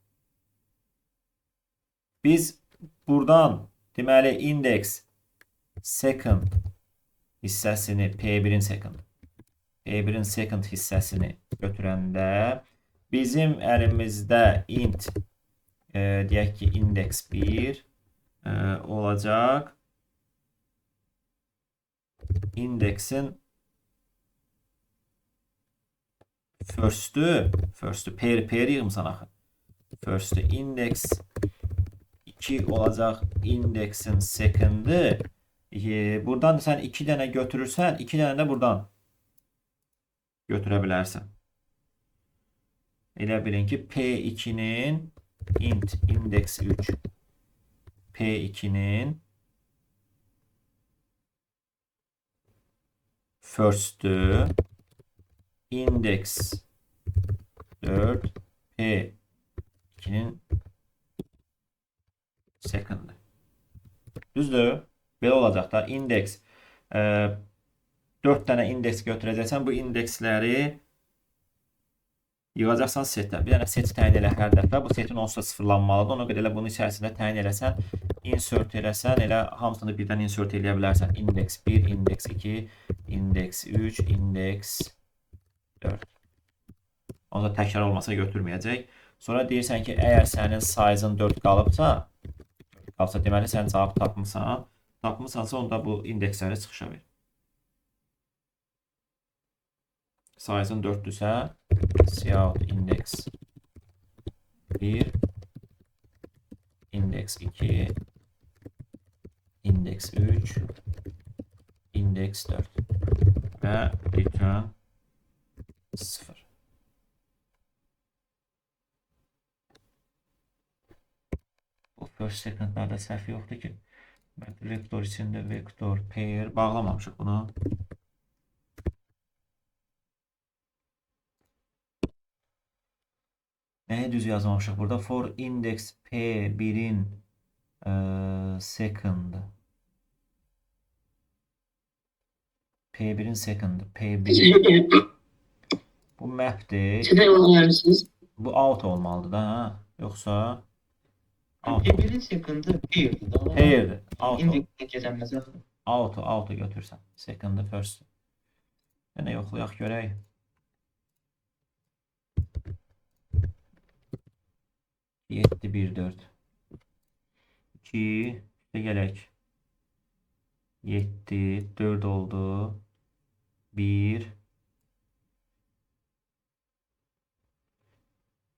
Biz buradan deməli indeks second hissəsini P1-in second P1-in second hissəsini götürəndə bizim əlimizdə int deyək ki, indeks 1 olacaq. İndeksin first-ü pair yığmısan axı. First-ü indeks 2 olacaq. İndeksin second-ı buradan sən 2 dənə götürürsən, 2 dənə də buradan götürə bilərsən. Elə bilin ki, P2-nin int indeks 3 P2-nin first-ü indeks 4 P2-nin second-ı. Düzdür? Belə olacaq da. İndeks 4 dənə indeks götürəcəksən. Bu indeksləri yığacaqsan setə. Bir dənə set təyin elə hər dəfə. Bu setin onsuz da sıfırlanmalıdır. Ona görə elə bunun içərisində təyin eləsən, insert eləsən, elə hamısını birdən insert eləyə bilərsən. İndeks 1, indeks 2, indeks 3, indeks 4. Onda təkrar olmasa götürməyəcək. Sonra deyirsən ki, əgər sənin size-ın 4 qalıbsa, deməli sən cavab tapmısan. Tapmısansa onda bu indeksləri çıxışa ver. Size-ın 4-dürsə, cout indeks 1, indeks 2, indeks 3, indeks 4 və return 0. Bu first second-larda səhv yoxdur ki. Vektor içində vektor pair bağlamamışıq bunu. Nəyi düz yazmamışıq burada? For index P1-in second. P1-in second. P1. Bu map'dir. Bu out olmalıdır da, hə? Yoxsa out. P1-in second'ı pair'dir da. Pair'dir. Auto. İndeksə gəzənməz axı. Auto götürsən. Second'ı first. Yenə yoxlayaq görək. 7, 1, 4. 2, gələk. 7, 4 oldu. 1,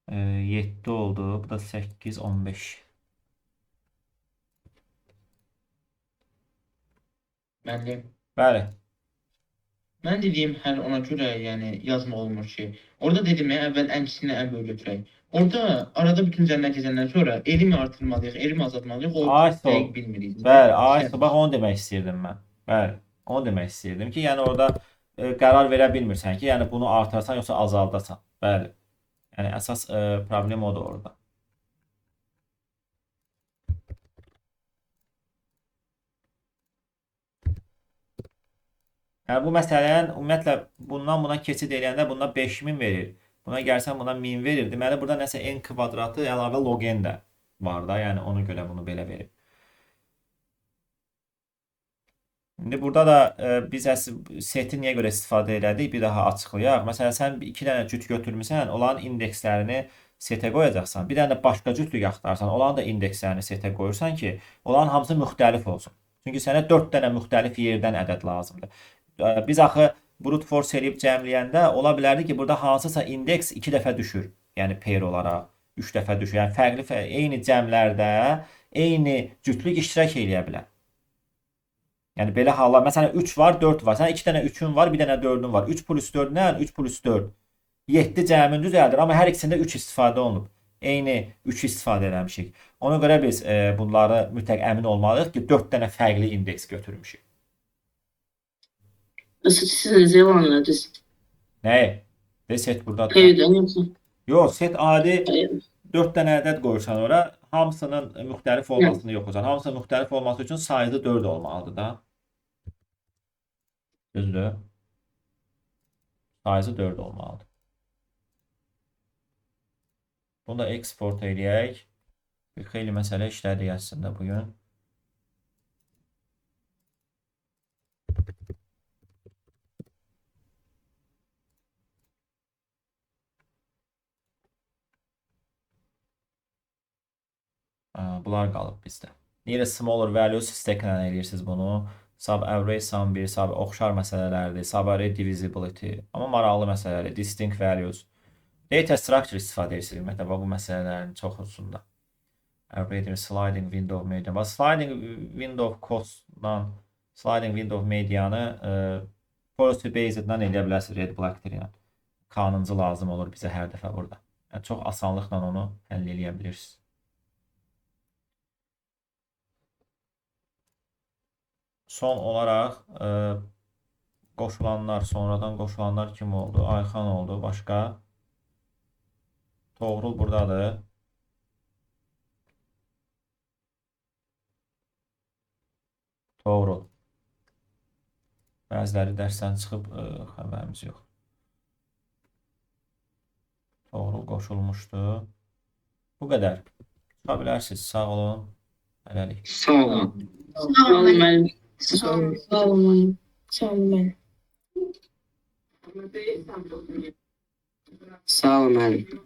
7 oldu. Bu da 8, 15. Müəllim. Bəli. Mən dediyim həll ona görə, yəni yazmaq olmur ki, orada dedim ya, əvvəl ən kiçiyini ən böyük götürək. Orada arada bütün cəmlər keçəndən sonra elmi artırmalıyıq, elmi azaltmalıyıq, o Ay sağ ol. dəqiq bilmirik. Bəli, ay bax onu demək istəyirdim mən. Bəli, onu demək istəyirdim ki, yəni orada qərar verə bilmirsən ki, yəni bunu artırarsan yoxsa azaldasan. Bəli. Yəni əsas problem odur orada. Yəni bu məsələnin ümumiyyətlə bundan buna keçid eləyəndə buna 5000 verir. Buna gəlsən buna 1000 verir. Deməli burada nəsə n kvadratı əlavə log n də var da. Yəni ona görə bunu belə verib. İndi burada da biz əsl seti niyə görə istifadə elədik? Bir daha açıqlayaq. Məsələn, sən iki dənə cüt götürmüsən, onların indekslərini setə qoyacaqsan. Bir dənə də başqa cütlük axtarsan, onların da indekslərini setə qoyursan ki, onların hamısı müxtəlif olsun. Çünki sənə 4 dənə müxtəlif yerdən ədəd lazımdır. Biz axı brute force eləyib cəmləyəndə ola bilərdi ki, burada hansısa indeks 2 dəfə düşür. Yəni pair olaraq 3 dəfə düşür. Yəni fərqli eyni cəmlərdə eyni cütlük iştirak eləyə bilər. Yəni belə hallar, məsələn 3 var, 4 var. Sənin 2 dənə 3-ün var, bir dənə 4-ün var. 3 plus 4 ilə 3 plus 4. 7 cəmin düzəldir, amma hər ikisində 3 istifadə olunub. Eyni 3 istifadə eləmişik. Ona görə biz bunları mütləq əmin olmalıyıq ki, 4 dənə fərqli indeks götürmüşük. Siz olanlar düz. Nəyi? De set buradadır. Pair'dən yoxsa? Yox, set adi 4 dənə ədəd qoyursan ora, hamısının müxtəlif olmasını yoxlayırsan. Hamısının müxtəlif olması üçün sayı 4 olmalıdır da. Düzdür? Sayısı 4 olmalıdır. Bunu da eksport eləyək. Bir xeyli məsələ işlədik əslində bugün. Bunlar qalıb bizdə. Nearest smaller values stack-lə eləyirsiniz bunu. Sub-array sum 1, sub oxşar məsələlərdir. Sub-array divisibility. Amma maraqlı məsələlərdir. Distinct values. Data structure istifadə edirsiniz ümumiyyətlə bu məsələlərin çoxusunda. Array sliding window median. Bax, sliding window cost-dan sliding window medianı policy based-dan eləyə bilərsiniz red black tree ilə. K-nıncı lazım olur bizə hər dəfə burada. Yəni, çox asanlıqla onu həll eləyə bilirsiniz. Son olaraq qoşulanlar, sonradan qoşulanlar kim oldu? Ayxan oldu. Başqa? Toğrul buradadır. Toğrul. Bəziləri dərsdən çıxıb, xəbərimiz yox. Toğrul qoşulmuşdu. Bu qədər. Çıxa bilərsiniz. Sağ olun. Hələlik. Sağ olun. Sağ olun müəllim. Sağ olun. Sağ olun müəllim. Sağ olun müəllim. Sağ olun müəllim.